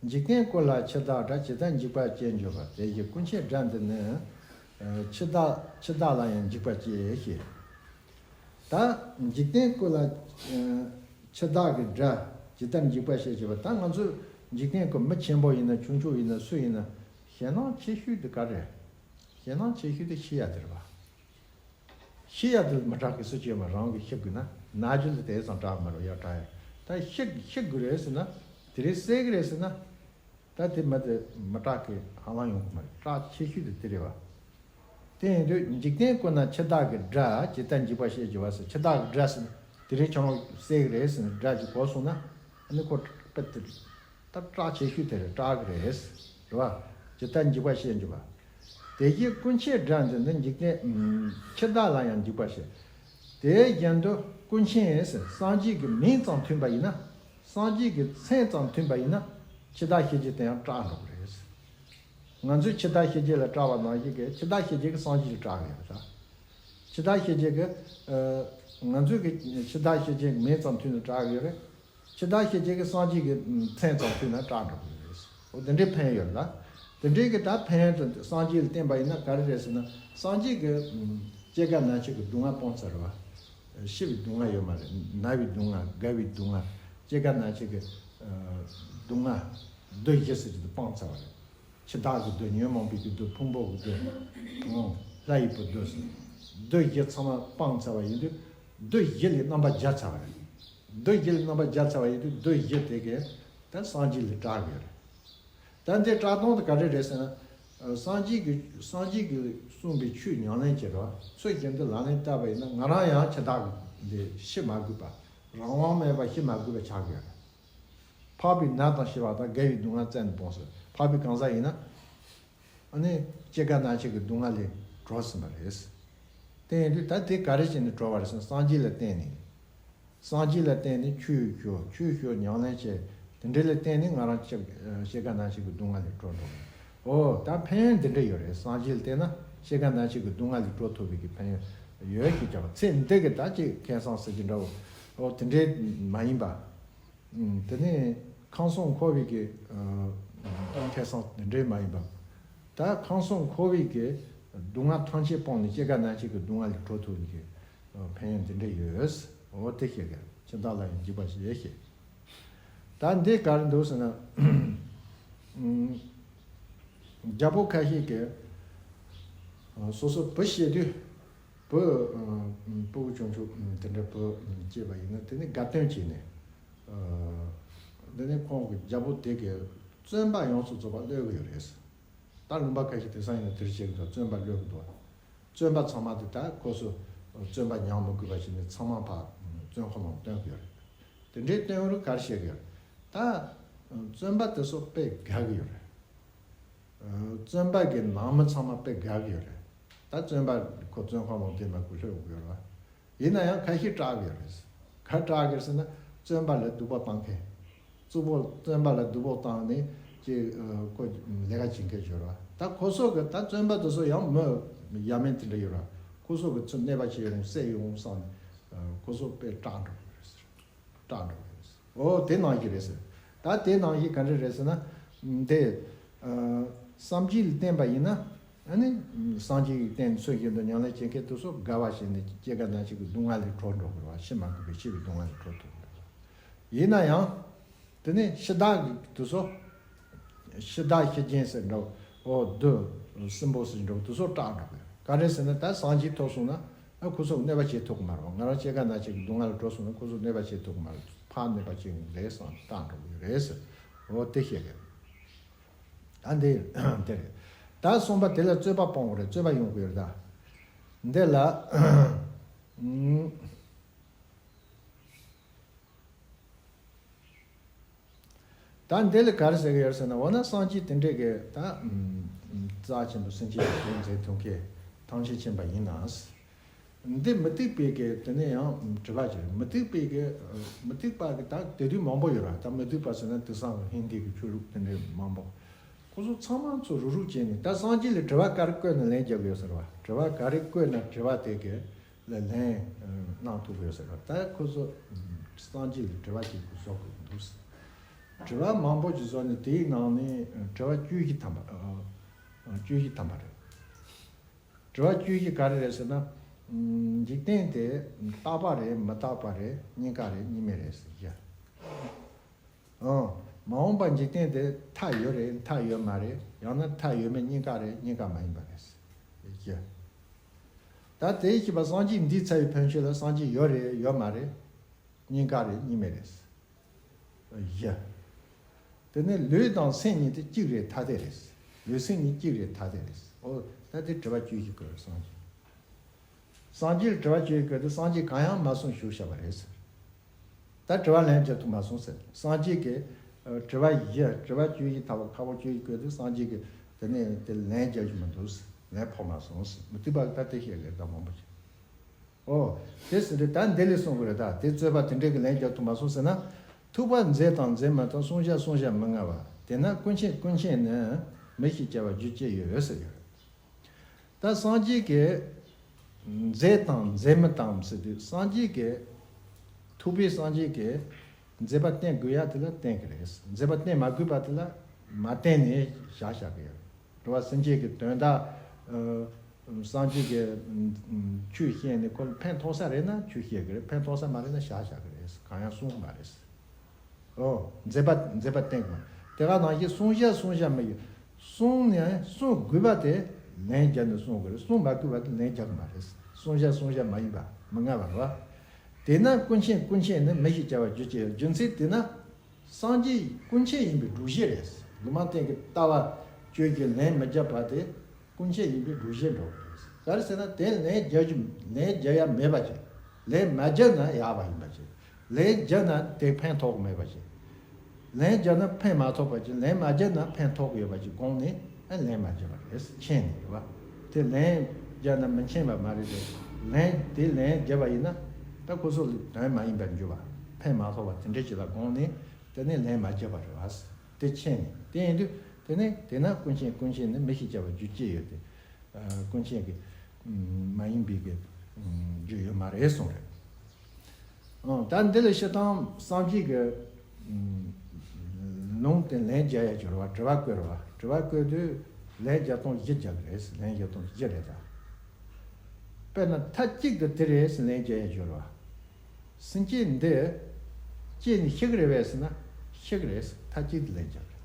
འཇིག་རྟེན་ཀུན་ལ་འཆི་བདག་འདྲ། ཇི་ལྟར་འཇིགས་པར་བྱེད་འགྱུར་བ། དེ་བཞིན་སྐུ་མཆེད་དགྲ་འདི་ནི། འཆི་བདག་འཆི་བདག་ལ་ཡང་འཇིགས་པར་བྱེད་ཞེས། ད་འཇིག་རྟེན་ཀུན་ལ་འཆི་བདག་གི་དགྲ་ཇི་ལྟར་འཇིགས་པར་བྱེད་ཅེས་པ། ད་ང་ཚོ་འཇིག་རྟེན་ཀུན་མི་ཆེན་པོ་ཡིན་ན་ཆུང་ཆུང་ཡིན་ན་སུ་ཡིན་ན་ཞེད་སྣང་ཆེ་ཤོས་དེ་ག་རེ། ཞེད་སྣང་ཆེ་ཤོས་དེ་ཤི་ཡ་དེ་རེད་བ། ཤི་ཡ་དེ་མི་སྐྲག་གི་སུ་གཅེས་མ་རང་གི་ཤི་དགོས་ན་ན་གཞོན་དེ་དེ་ཙམ་སྐྲག་མ་རེད་ཡ་སྐྲག་ཡ། ད་ཤི་ཤི་དགོས་རེད་ཟེར་ན་དེ་རིང་བསད་གི་རེད་ཟེར་ན། ད་དེ་མི་དེ་མི་སྐྲག་གི་ཧ་ལམ་ཡོང་གི་མ་རེད། སྐྲག་ཆེ་ཤོས་དེ་དེ་རེད་བ། དེ་ཡིན་དུས་འཇིག་རྟེན་ཀུན་ན་འཆི་བདག་གི་དགྲ་ཇི་ལྟར་འཇིགས་པར་བྱེད་ཅེས་པ་ཟེར། འཆི་བདག་གི་དགྲ་ཟེར་དེ་རིང་ཁྱོད་རང་བསད་གི་རེད་ཟེར་ནས་དགྲ་ཅིག་གོ་སོང་ན་ཨ་ནི་ཁོ་དཔེ་དེ་ད་སྐྲག་ཆེ་ཤོས་དེ་རེད། སྐྲག་གི་རེད་རེད་བ། ཇི་ལྟར་འཇིགས་པར་བྱེད་ཅེས་པ། དེ་བཞིན་སྐུ་མཆེད་དགྲ་འདི་ནི་འཇིག་རྟེན་འཆི་བདག་ལ་ཡང་འཇིགས་པར་བྱེད། དེ་བཞིན་དུ་སྐུ་མཆེད་ཟེར་སངས་རྒྱས་ཀྱི་མིང་ཙམ་ཐོས་པ་ཡིན་ན། སངས་རྒྱས་ཀྱི་མཚན་ཙམ་ཐོས་པ་ཡིན་ན། འཆི་བདག་ཤི་རྒྱུ་དེ་ཡང་སྐྲག་འགྲོ་གི་རེད། ང་ཚོས་འཆི་བདག་ཤི་རྒྱུ་ལ་སྐྲག་པ་ནང་བཞིན་གྱི་འཆི་བདག་ཤི་རྒྱུ་གི་སངས་རྒྱས་ལ་སྐྲག་གི་ཡོད་རེད་ད། འཆི་བདག་ཤི་རྒྱུ་གི། ང་ཚོས་ཀྱི་འཆི་བདག་ཤི་རྒྱུ་མིང་ཙམ་ཐོས་ནས་སྐྲག་གི་ཡོད་རེད། འཆི་བདག་ཤི་རྒྱུ་གི་སངས་རྒྱས་ཀྱི་མཚན་ཙམ་ཐོས་ན་སྐྲག་འགྲོ་གི་ཡོད་རེད། འོ་དེ་འདྲའི་ཕན་ཡོད་ལ། དེ་འདྲའི་གི་ད་ཕན་ཡོན་དུ་སངས་རྒྱས་ལ་བསྟེན་པ་ཡིན་ན་ག་རེ་རེད་ཟེར་ན། སངས་རྒྱས་ཀྱི་སྐྱེ་རྒ་ན་འཆི་གི་སྡུག་བསྔལ་སྤངས་ཚར་བ། ཤི་བའི་སྡུག་བསྔལ་ཡོད་མ་རེད། ན་བའི་སྡུག་བསྔལ། རྒ་བའི་སྡུག་བསྔལ། སྐྱེ་རྒ་ན་འཆི་གི་སྡུག་བསྔལ། བདུད་བཞི་ཟེར་གྱི་དེ་སྤངས་ཚར་བ་རེད། འཆི་བདག་གི་བདུད། ཉོན་མོངས་པའི་གི་བདུད། ཕུང་པོ་གི་བདུད། ལྷ་ཡི་བུ་བདུད་ཟེར། བདུད་བཞི་ཚང་མ་སྤངས་ཚར་བ་ཡིན་དུས། བདུད་བཞི་ལས་རྣམ་པར་རྒྱལ་ཚར་བ་རེད། བདུད་བཞི་ལས་རྣམ་པར་རྒྱལ་ཚར་བ་ཡིན་དུས་བདུད་བཞི་དེ་གས་ད་སངས་རྒྱས་ལ་སྐྲག་གི་ཡོད་རེད། ད་འདི་སྐྲག་སྟངས་དེ་ག་རེ་རེད་ཟེར་ན། སངས་རྒྱས་ཀྱི་སངས་རྒྱས་ཀྱིས་གསུངས་པའི་ཆོས་ཉམས་ལེན་བྱེད་རོགས། ཚུལ་བཞིན་དུ་ལག་ལེན་བསྟར་བ་ཡིན་ན་ང་རང་ཡང་འཆི་བདག་གི་ལས་ཤི་མ་དགོས་པ། རང་དབང་མེད་པར་ཤི་མ་དགོས་པ་ཆགས་ཀྱི་ཡོད་རེད། འཕགས་པའི་ནད་དང་ཤི་བ་དང་། རྒ་བའི་སྡུག་བསྔལ་བཙལ་ནས་སྤོངས་ཟེར། འཕགས་པའི་གང་ཟག་ཡིན་ན། ཨ་ནི་སྐྱེ་རྒ་ན་འཆི་གི་སྡུག་བསྔལ་ལས་གྲོལ་ཟིན་པ་རེད། དེ་ཡིན་དུས་ད་དེ་ག་རེ་བྱས་ནས་གྲོལ་བ་རེད་ཟེར་ན། སངས་རྒྱས་ལ་བརྟེན་ནས། སངས་རྒྱས་ལ་བརྟེན་ནས་ཆོས་ཞུ། ཆོས་ཞུ་ཉམས་ལེན་བྱས། དེ་འདྲ་ལ་བརྟེན་ནས་ང་རང་སྐྱེ་སྐྱེ་རྒ་ན་འཆི་གི་སྡུག་བསྔལ་ལས་གྲོལ་འགྲོ་གི་རེད། འོ་ད་ཕན་ཡོན་འདི་འདྲ་ཡོད་རེད། སངས་རྒྱས་ལ་བརྟེན་ན་སྐྱེ་རྒ་ན་འཆི་གི་སྡུག་བསྔལ་ལས་གྲོལ་ཐུབ་པའི་གི་ཕན་ཡོན་ཡོད་ཞེས་བྱ་བ། ཚེ་འདི་གི་ད་ཅིག་ཁེ་བཟང་ཟེར་གྱི་འདྲ་བོ། འོ་དེ་འདྲའི་མ་ཡིན་པ། དེ་ནས་ཁམས་གསུམ་འཁོར་བའི་གི་ཁེ་བཟང་དེ་འདྲའི་མ་ཡིན་པ། ད་ཁམས་གསུམ་འཁོར་བའི་གི་སྡུག་བསྔལ་ཐམས་ཅད་སྤངས་ནས་སྐྱེ་རྒ་ན་འཆི་གི་སྡུག་བསྔལ་ལས་གྲོལ་ཐུབ་པའི་གི་ཕན་ཡོན་དེ་འདྲ་ཡོད། འོ་དེ་ཤེས་དགོས། འཆི་བདག་ལ་ཡང་འཇིགས་པར་བྱེད་ཞེས། ད་འདི་ག་རེ་འདུག་ཟེར་ན། རྒྱལ་པོ་ཁ་ཤས་ཀྱིས་སོ་སོ་བུ་ཤེས་དུས། བུ། ཕྲུ་གུ་ཆུང་ཆུང་དེ་འདྲ་བུ་སྐྱེས་པ་ཡིན་ན་དེ་ནི་དགའ་སྟོན་བྱས་ནས། འདི་ནི་ཁོང་གི་རྒྱལ་པོ་དེ་གའི་བཙོན་པ་ཡོངས་སུ་རྫོགས་པ་གློད་གི་ཡོད་རེད། ད་ལུང་པ་ཁ་ཤས་དེང་སང་ཡིན་ན་དེར་བྱེད་གི་འདུག་བཙོན་པ་གློད་གི་འདུག་བཙོན་པ་ཚང་མ་དེ་ད་ཁོ་ཚོ་བཙོན་པ་མྱང་མི་དགོས་པ་བྱས་ནས་ཚང་མ་ཕར་བཙོན་ཁང་ནང་བཏོན་གི་ཡོད་རེད། དེ་འདྲའི་བཏོན་རུ་ག་རེ་བྱེད་གི་ཡོད་རེད། ད་བཙོན་པ་དེ་ཚོ་དཔེ་དགའ་གི་ཡོད་རེད། བཙོན་པ་གི་ནང་མི་ཚང་མ་དཔེ་དགའ་གི་ཡོད་རེད། ད་བཙོན་པ་ཁོ་བཙོན་ཁང་ནང་བསྡད་མ་དགོས་ལྷོད་དགོས་རེད་བ། ཡིན་ན་ཡང་ཁ་ཤས་སྐྲག་གི་ཡོད་རེད། ག་སྐྲག་གི་ཟེར་ན་བཙོན་པ་ལ་སྡུག་པོ་བཏང་མཁན། གཙུག་པོ་བཙོན་པ་ལ་སྡུག་པོ་བཏང་ནས་ཀྱི་ཁོ་ལས་ཀ་བྱེད་མཁན་བྱོས་རེད་བ། ད་ཁོ་ཚོ་གི་ད་བཙོན་པ་དེ་ཚོ་ཡང་མི་ཡ་མེད་དེ་འདྲ་ཡོད་རེད་བ། ཁོ་ཚོ་གི་ཚུར་གནོད་པ་བྱེད་ཡོང་བསད་ཡོང་བསམ་ནས་ཁོ་ཚོ་དཔེ་སྐྲག་འགྲོ་གི་ཡོད་རེད་ཟེར། སྐྲག་འགྲོ་གི་ཡོད་རེད། འོ་དེ་ནང་བཞིན་རེད་ཟེར། ད་དེ་ནང་བཞིན་ག་འདྲ་རེད་ཟེར་ན། འདི། ཨ། སངས་རྒྱས་ལ་བརྟེན་པ་ཡིན་ན། ཨ་ནི། སངས་རྒྱས་ཀྱི་བསྟན་ཚུལ་བཞིན་དུ་ཉམས་ལེན་བྱེད་མཁན་དེ་ཚོ་དགའ་བ་བྱས་ནས་སྐྱེ་རྒ་ན་འཆི་གི་སྡུག་བསྔལ་ལས་གྲོལ་འགྲོ་དགོས་པ། ཤི་མ་དགོས་པའི་ཤི་བའི་སྡུག་བསྔལ་ལས་གྲོལ་ཐུབ་དགོས་པ། ཡིན་ན་ཡང་། དེ་ནས་ཤི་བདག་གི་དེ་ཚོ། ཤི་བདག་ཤི་རྐྱེན་ཟེར་འདྲ་བོ། འོ་བདུད། སྲིན་པོ་ཟེར་འགྲོ་དུས་སོགས་སྐྲག་འགྲོ་གི་ཡོད། ག་རེ་ཟེར་ན་ད་སངས་རྒྱས་ཐོབ་སོང་ན་ཨ་ཁོ་ཚོ་གནོད་པ་བྱེད་ཐུབ་ཀྱི་མ་རེད་བ། ང་རང་སྐྱེ་རྒ་ན་འཆི་གི་སྡུག་བསྔལ་ལ་འགྲོ་སོང་ན་ཁོ་ཚོ་གནོད་པ་བྱེད་ཐུབ་ཀྱི་མ་རེད། ཕར་གནོད་པ་བྱེད་ཀྱི་རེད་བསམ་སྐྲག་འགྲོ་གི་ཡོད་རེད་ཟེར། འོ་དེ་བཤད་གི་ཡོད། ད་འདི་དེ་རེད། ད་གསུམ་པ་དེ་ལ་རྩོད་པ་སྤོང་དགོས་རེད། རྩོད་པ་ཡོང་གི་ཡོད་རེད་ད། འདི་ལ་ད་འདི་ལ་ག་རེ་ཟེར་གི་ཡོད་ཟེར་ན། འོ་ན་སངས་རྒྱས་དེ་འདྲས་ཀྱི་ད་རྩ་ཆེན་པོ་སེམས་ཅན་གྱི་དོན་མཛད་ཐུབ་མཁན་ཐམས་ཅད་མཁྱེན་པ་ཡིན་ནའང་། འདི་མུ་སྟེགས་པའི་གི་དེ་ནས་ཡང་དྲི་བ་ཅིག་རེད། མུ་སྟེགས་པའི་གི་མུ་སྟེགས་པ་གི་ད་དེ་དུས་མང་པོ་ཡོད་ར། ད་མུ་སྟེགས་པ་ཟེར་ན་དེང་སང་གི་ཧིན་དི་གི་ཆོས་ལུགས་དེ་འདྲས་མང་པོ། ཁོ་ཚོ་ཚང་མ་ཚོ་རུག་རུག་བྱས་ནས་ད་སངས་རྒྱས་ལ་དྲི་བ་ག་རེ་བཀོད་ན་ལན་རྒྱག་གི་ཡོད་ཟེར་བ། དྲི་བ་ག་རེ་བཀོད་ན་དྲི་བ་དེ་གི་ལ་ལན་གནང་ཐུབ་ཡོད་ཟེར་བ། ད་ཁོ་ཚོ་སངས་རྒྱས་ལ་དྲི་བ་གཅིག་པུ་བཟོ་དགོས་འདུག་དྲི་བ་མང་པོ་ཅིག་བཟོ་ནས་དེའི་ནང་ནས་དྲི་བ་བཅུ་བཞི་ཐམ་པ། བཅུ་བཞི་ཐམ་པ་རེད། དྲི་བ་བཅུ་བཞི་ག་རེ་རེད་ཟེར་ན། འཇིག་རྟེན་དེ་རྟག་པ་རེད། མི་རྟག་པ་རེད། གཉིས་ཀ་རེད། གཉིས་མེད་རེད་ཟེར་གྱི། ཨང་། མ་འོངས་པ་འཇིག་རྟེན་དེ་མཐའ་ཡོད་རེད། མཐའ་ཡོད་མ་རེད། ཡང་ན་མཐའ་ཡོད་མེད་གཉིས་ཀ་རེད། གཉིས་ཀ་མ་ཡིན་པ་རེད་ཟེར་གྱི། ད་དེའི་ཕྱིར་པ་སངས་རྒྱས་འདིའི་ཚ་བའི་ཕན་ཆོད་ལ་སངས་རྒྱས་ཡོད་རེད། ཡོད་མ་རེད། གཉིས་ཀ་རེད། གཉིས་མེད་རེད། བཞི། དེ་ནས་ལུས་དང་སེམས་གཉིས་དེ་གཅིག་རེད། ཐ་དད་རེད། ལུས་སེམས་གཉིས་གཅིག་རེད། ཐ་དད་རེད། ཨོ་ད་དེ་དྲི་བ་བཅུ་བཞི་བཀོད་རེད་སངས་རྒྱས། སངས་རྒྱས་ལ་དྲི་བ་བཅུ་བཞི་བཀོད་དེ་སངས་རྒྱས་གང་ཡང་མ་གསུངས་བཞུགས་བཞག་པ་རེད་ཟེར། ད་དྲི་བ་ལན་རྒྱག་ཐུབ་མ་སོང་ཟེར། སངས་རྒྱས་ཀྱིས་ཨ་དྲི་བ་བཞི། དྲི་བ་བཅུ་བཞི་ཐ་བ་ཁ་བོ་བཅུ་བཞི་བཀོད་དེ་སངས་རྒྱས་ཀྱིས་དེ་ནས་དེ་ལན་རྒྱག་རྒྱུ་མི་འདུག་ཟེར། ལན་ཕོག་མ་སོང་ཟེར། མུ་སྟེགས་པ་ད་དེ་བཤད་ལས་ད་མང་པོ་ཞིག་ཨོ། དེ་ཟེར་དུས་ད་འདི་ལས་གསུང་དགོས་རེད། ད་དེ་རྩོད་པ་དེ་འདྲའི་གི་ལན་རྒྱག་ཐུབ་མ་སོང་ཟེར་ན། ཐུབ་པ་མཛེས་དང་མཛེས་མ་དང་། བསྲུང་བྱ་བསྲུང་བྱ་མི་མངའ་བ། དེས་ན་ཀུན་མཁྱེན་ཀུན་མཁྱེན་ནི། མི་ཞེས་བྱ་བ་རྒྱུ་ཅི་ཡོད་ཟེར་གི་རེད། ད་སངས་རྒྱས་ཀྱིས་མཛེས་དང་མཛེས་མི་དང་ཟེར་དུས་སངས་རྒྱས་ཀྱིས། ཐུབ་པའི་སངས་རྒྱས་ཀྱིས་མཛེས་པ་བསྟན་དགོས་ཡ་དེ་ལ་བསྟན་གི་རེད། མཛེས་པ་བསྟན་མ་དགོས་པ་དེ་ལ་མ་བསྟན་ནས་བཞག་བཞག་གི་ཡོད་རེད། འགྲོ་བ་སེམས་ཅན་གྱི་དོན་དག་ཨ་སངས་རྒྱས་ཀྱི་ཨ་ཆོས་བཤད་ནས་ཁོ་ལ་ཕན་ཐོགས་ས་རེད་ན་ཆོས་བཤད་ཀྱི་རེད། ཕན་ཐོགས་ས་མ་རེད་ན་བཞག་བཞག་གི་རེད། གང་ཡང་གསུང་གི་མ་རེད། ཨོ། མཛེས་པ་མཛེས་པ་བསྟན་གྱི་མ་རེད། དེ་ག་ནང་བཞིན་བསྲུང་བྱ་བསྲུང་བྱ་མི་ཡོད། བསྲུང་ནས་བསྲུང་དགོས་པ་དེ་ལན་བརྒྱབ་ནས་བསྲུང་དགོས་རེད། བསྲུང་མ་དགོས་པ་དེ་ལན་རྒྱག་གི་མ་རེད། བསྲུང་བྱ་བསྲུང་བྱ་མ་ཡིན་པ་མི་མངའ་བ་རེད་བ། དེས་ན་ཀུན་མཁྱེན་ཀུན་མཁྱེན་ནི། མི་ཞེས་བྱ་བ་རྒྱུ་ཅི་ཡོད། རྒྱུ་མཚན་དེས་ན། སངས་རྒྱས་ཀུན་མཁྱེན་ཡིན་པའི་སྒྲོ་གཞི་རེད། ལུང་མ་བསྟན་གྱི་ལྟ་བ་བཅོས་ཀྱི་ལན་མི་རྒྱག་པ་དེ་ཀུན་མཁྱེན་ཡིན་པའི་སྒྲོ་གཞི་འགྲོ་གི་རེད། ག་རེ་ཟེར་ན་དེ་ལན་རྒྱག་རྒྱུ་ལན་རྒྱག་ཡ་མེད་པ་ཅིག་ལན་མ་རྒྱག་ན་ཡག་པ་ཡིན་པ་ཅིག་ལན་རྒྱག་ན་དེ་ཕན་ཐོགས་མེད་པ་ཅིག་ལན་རྒྱག་ན་ཕན་མ་ཐོགས་པ་ཅིག་ལན་མ་རྒྱག་ན་ཕན་ཐོགས་ཡོད་པ་ཅིག་དགོངས་ནས་ཨ་ལན་མ་རྒྱག་པ་རེད། མཁྱེན་ནས་རེད་བ། དེ་ལན་རྒྱག་ན་མི་མཁྱེན་པ་མ་རེད་དེ། ལན་དེ་ལན་རྒྱག་པ་ཡིན་ན་ད་ཁོ་ཚོ་ལ་དོན་མ་ཡིན་པར་འགྱུར་བ། ཕན་མ་ཐོགས་པ་དེ་འདྲ་ཅིག་ལ་དགོངས་ནས། དེ་ནས་ལན་མ་རྒྱབ་པ་རེད་བ། དེ་མཁྱེན་ནས་དེ་ཡིན་དུས་དེ་ནས་དེས་ན་ཀུན་མཁྱེན་ཀུན་མཁྱེན་ནི། མི་ཞེས་བྱ་བ་རྒྱུ་ཅི་ཡོད་དེ། ཀུན་མཁྱེན་གྱི་མ་ཡིན་པའི་གི་རྒྱུ་ཡོད་མ་རེད་གསུངས་རེད། ཨང་། ད་འདི་ལ་སྤྱིར་བཏང་སངས་རྒྱས་ཀྱི་ལུང་དེ་ལན་རྒྱག་ཡ་ཅིག་རེད་བ། དྲི་བ་བཀོད་རེད་བ། དྲི་བ་བཀོད་དུས་ལན་རྒྱག་སྟངས་བཞི་རྒྱག་གི་རེད། ལན་རྒྱག་སྟངས་བཞི་རེད་ད། དཔེར་ན་མཐའ་གཅིག་ཏུ་དེ་རེད་ཟེར་ལན་རྒྱག་ཡ་ཅིག་རེད་བ། སེམས་ཅན་འདི་སྐྱེས་ནས་ཤི་གི་རེད་པས་ཟེར་ན་ཤི་གི་རེད་ཟེར། མཐའ་གཅིག་ཏུ་ལན་རྒྱག་གི་རེད།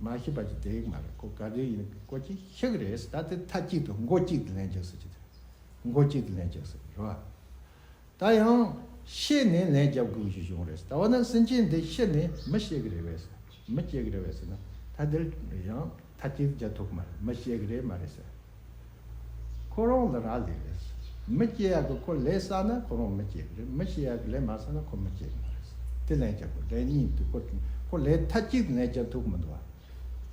མ་ཤི་བ་ཅིག་བསྡད་ཡོད་མ་རེད། ཁོ་ག་དུས་ཡིན་ཁོ་ཅིག་ཤི་གི་རེད་ཟེར། ད་དེ་མཐའ་གཅིག་ཏུ་མགོ་གཅིག་ཏུ་ལན་རྒྱག་ཟེར་གྱི་དེ། མགོ་གཅིག་ཏུ་ལན་རྒྱག་ཟེར་གྱི་རེད་བ། ད་ཡང་ཤི་ནས་ལན་རྒྱག་དགོས་ཞེས་བྱུང་རེད་ཟེར། ད་འོ་ན་སེམས་ཅན་འདི་ཤི་ནས་མི་སྐྱེ་གི་རེད་པས་ཟེར། མི་སྐྱེ་གི་རེད་པས་ཟེར་ན་ད་འདིར་ཡང་མཐའ་གཅིག་ཏུ་རྒྱག་ཐུབ་ཀྱི་མ་རེད། མི་སྐྱེ་གི་རེད་མ་རེད་ཟེར། ཁོ་རང་ལ་རག་ལས་རེད། མི་སྐྱེ་ཡག་གི་ཁོ་ལས་བསགས་ན་ཁོ་རང་མི་སྐྱེ་གི་རེད། མི་སྐྱེ་ཡག་གི་ལས་མ་བསགས་ན་ཁོ་མི་སྐྱེ་གི་མ་རེད། དེ་ལན་རྒྱག་དགོས། ལན་གཉིས་འདུག་ཁོ་ཁོ་ལན་མཐའ་གཅིག་ཏུ་ལན་རྒྱག་ཐུབ་ཀྱི་མི་འདུག་བ།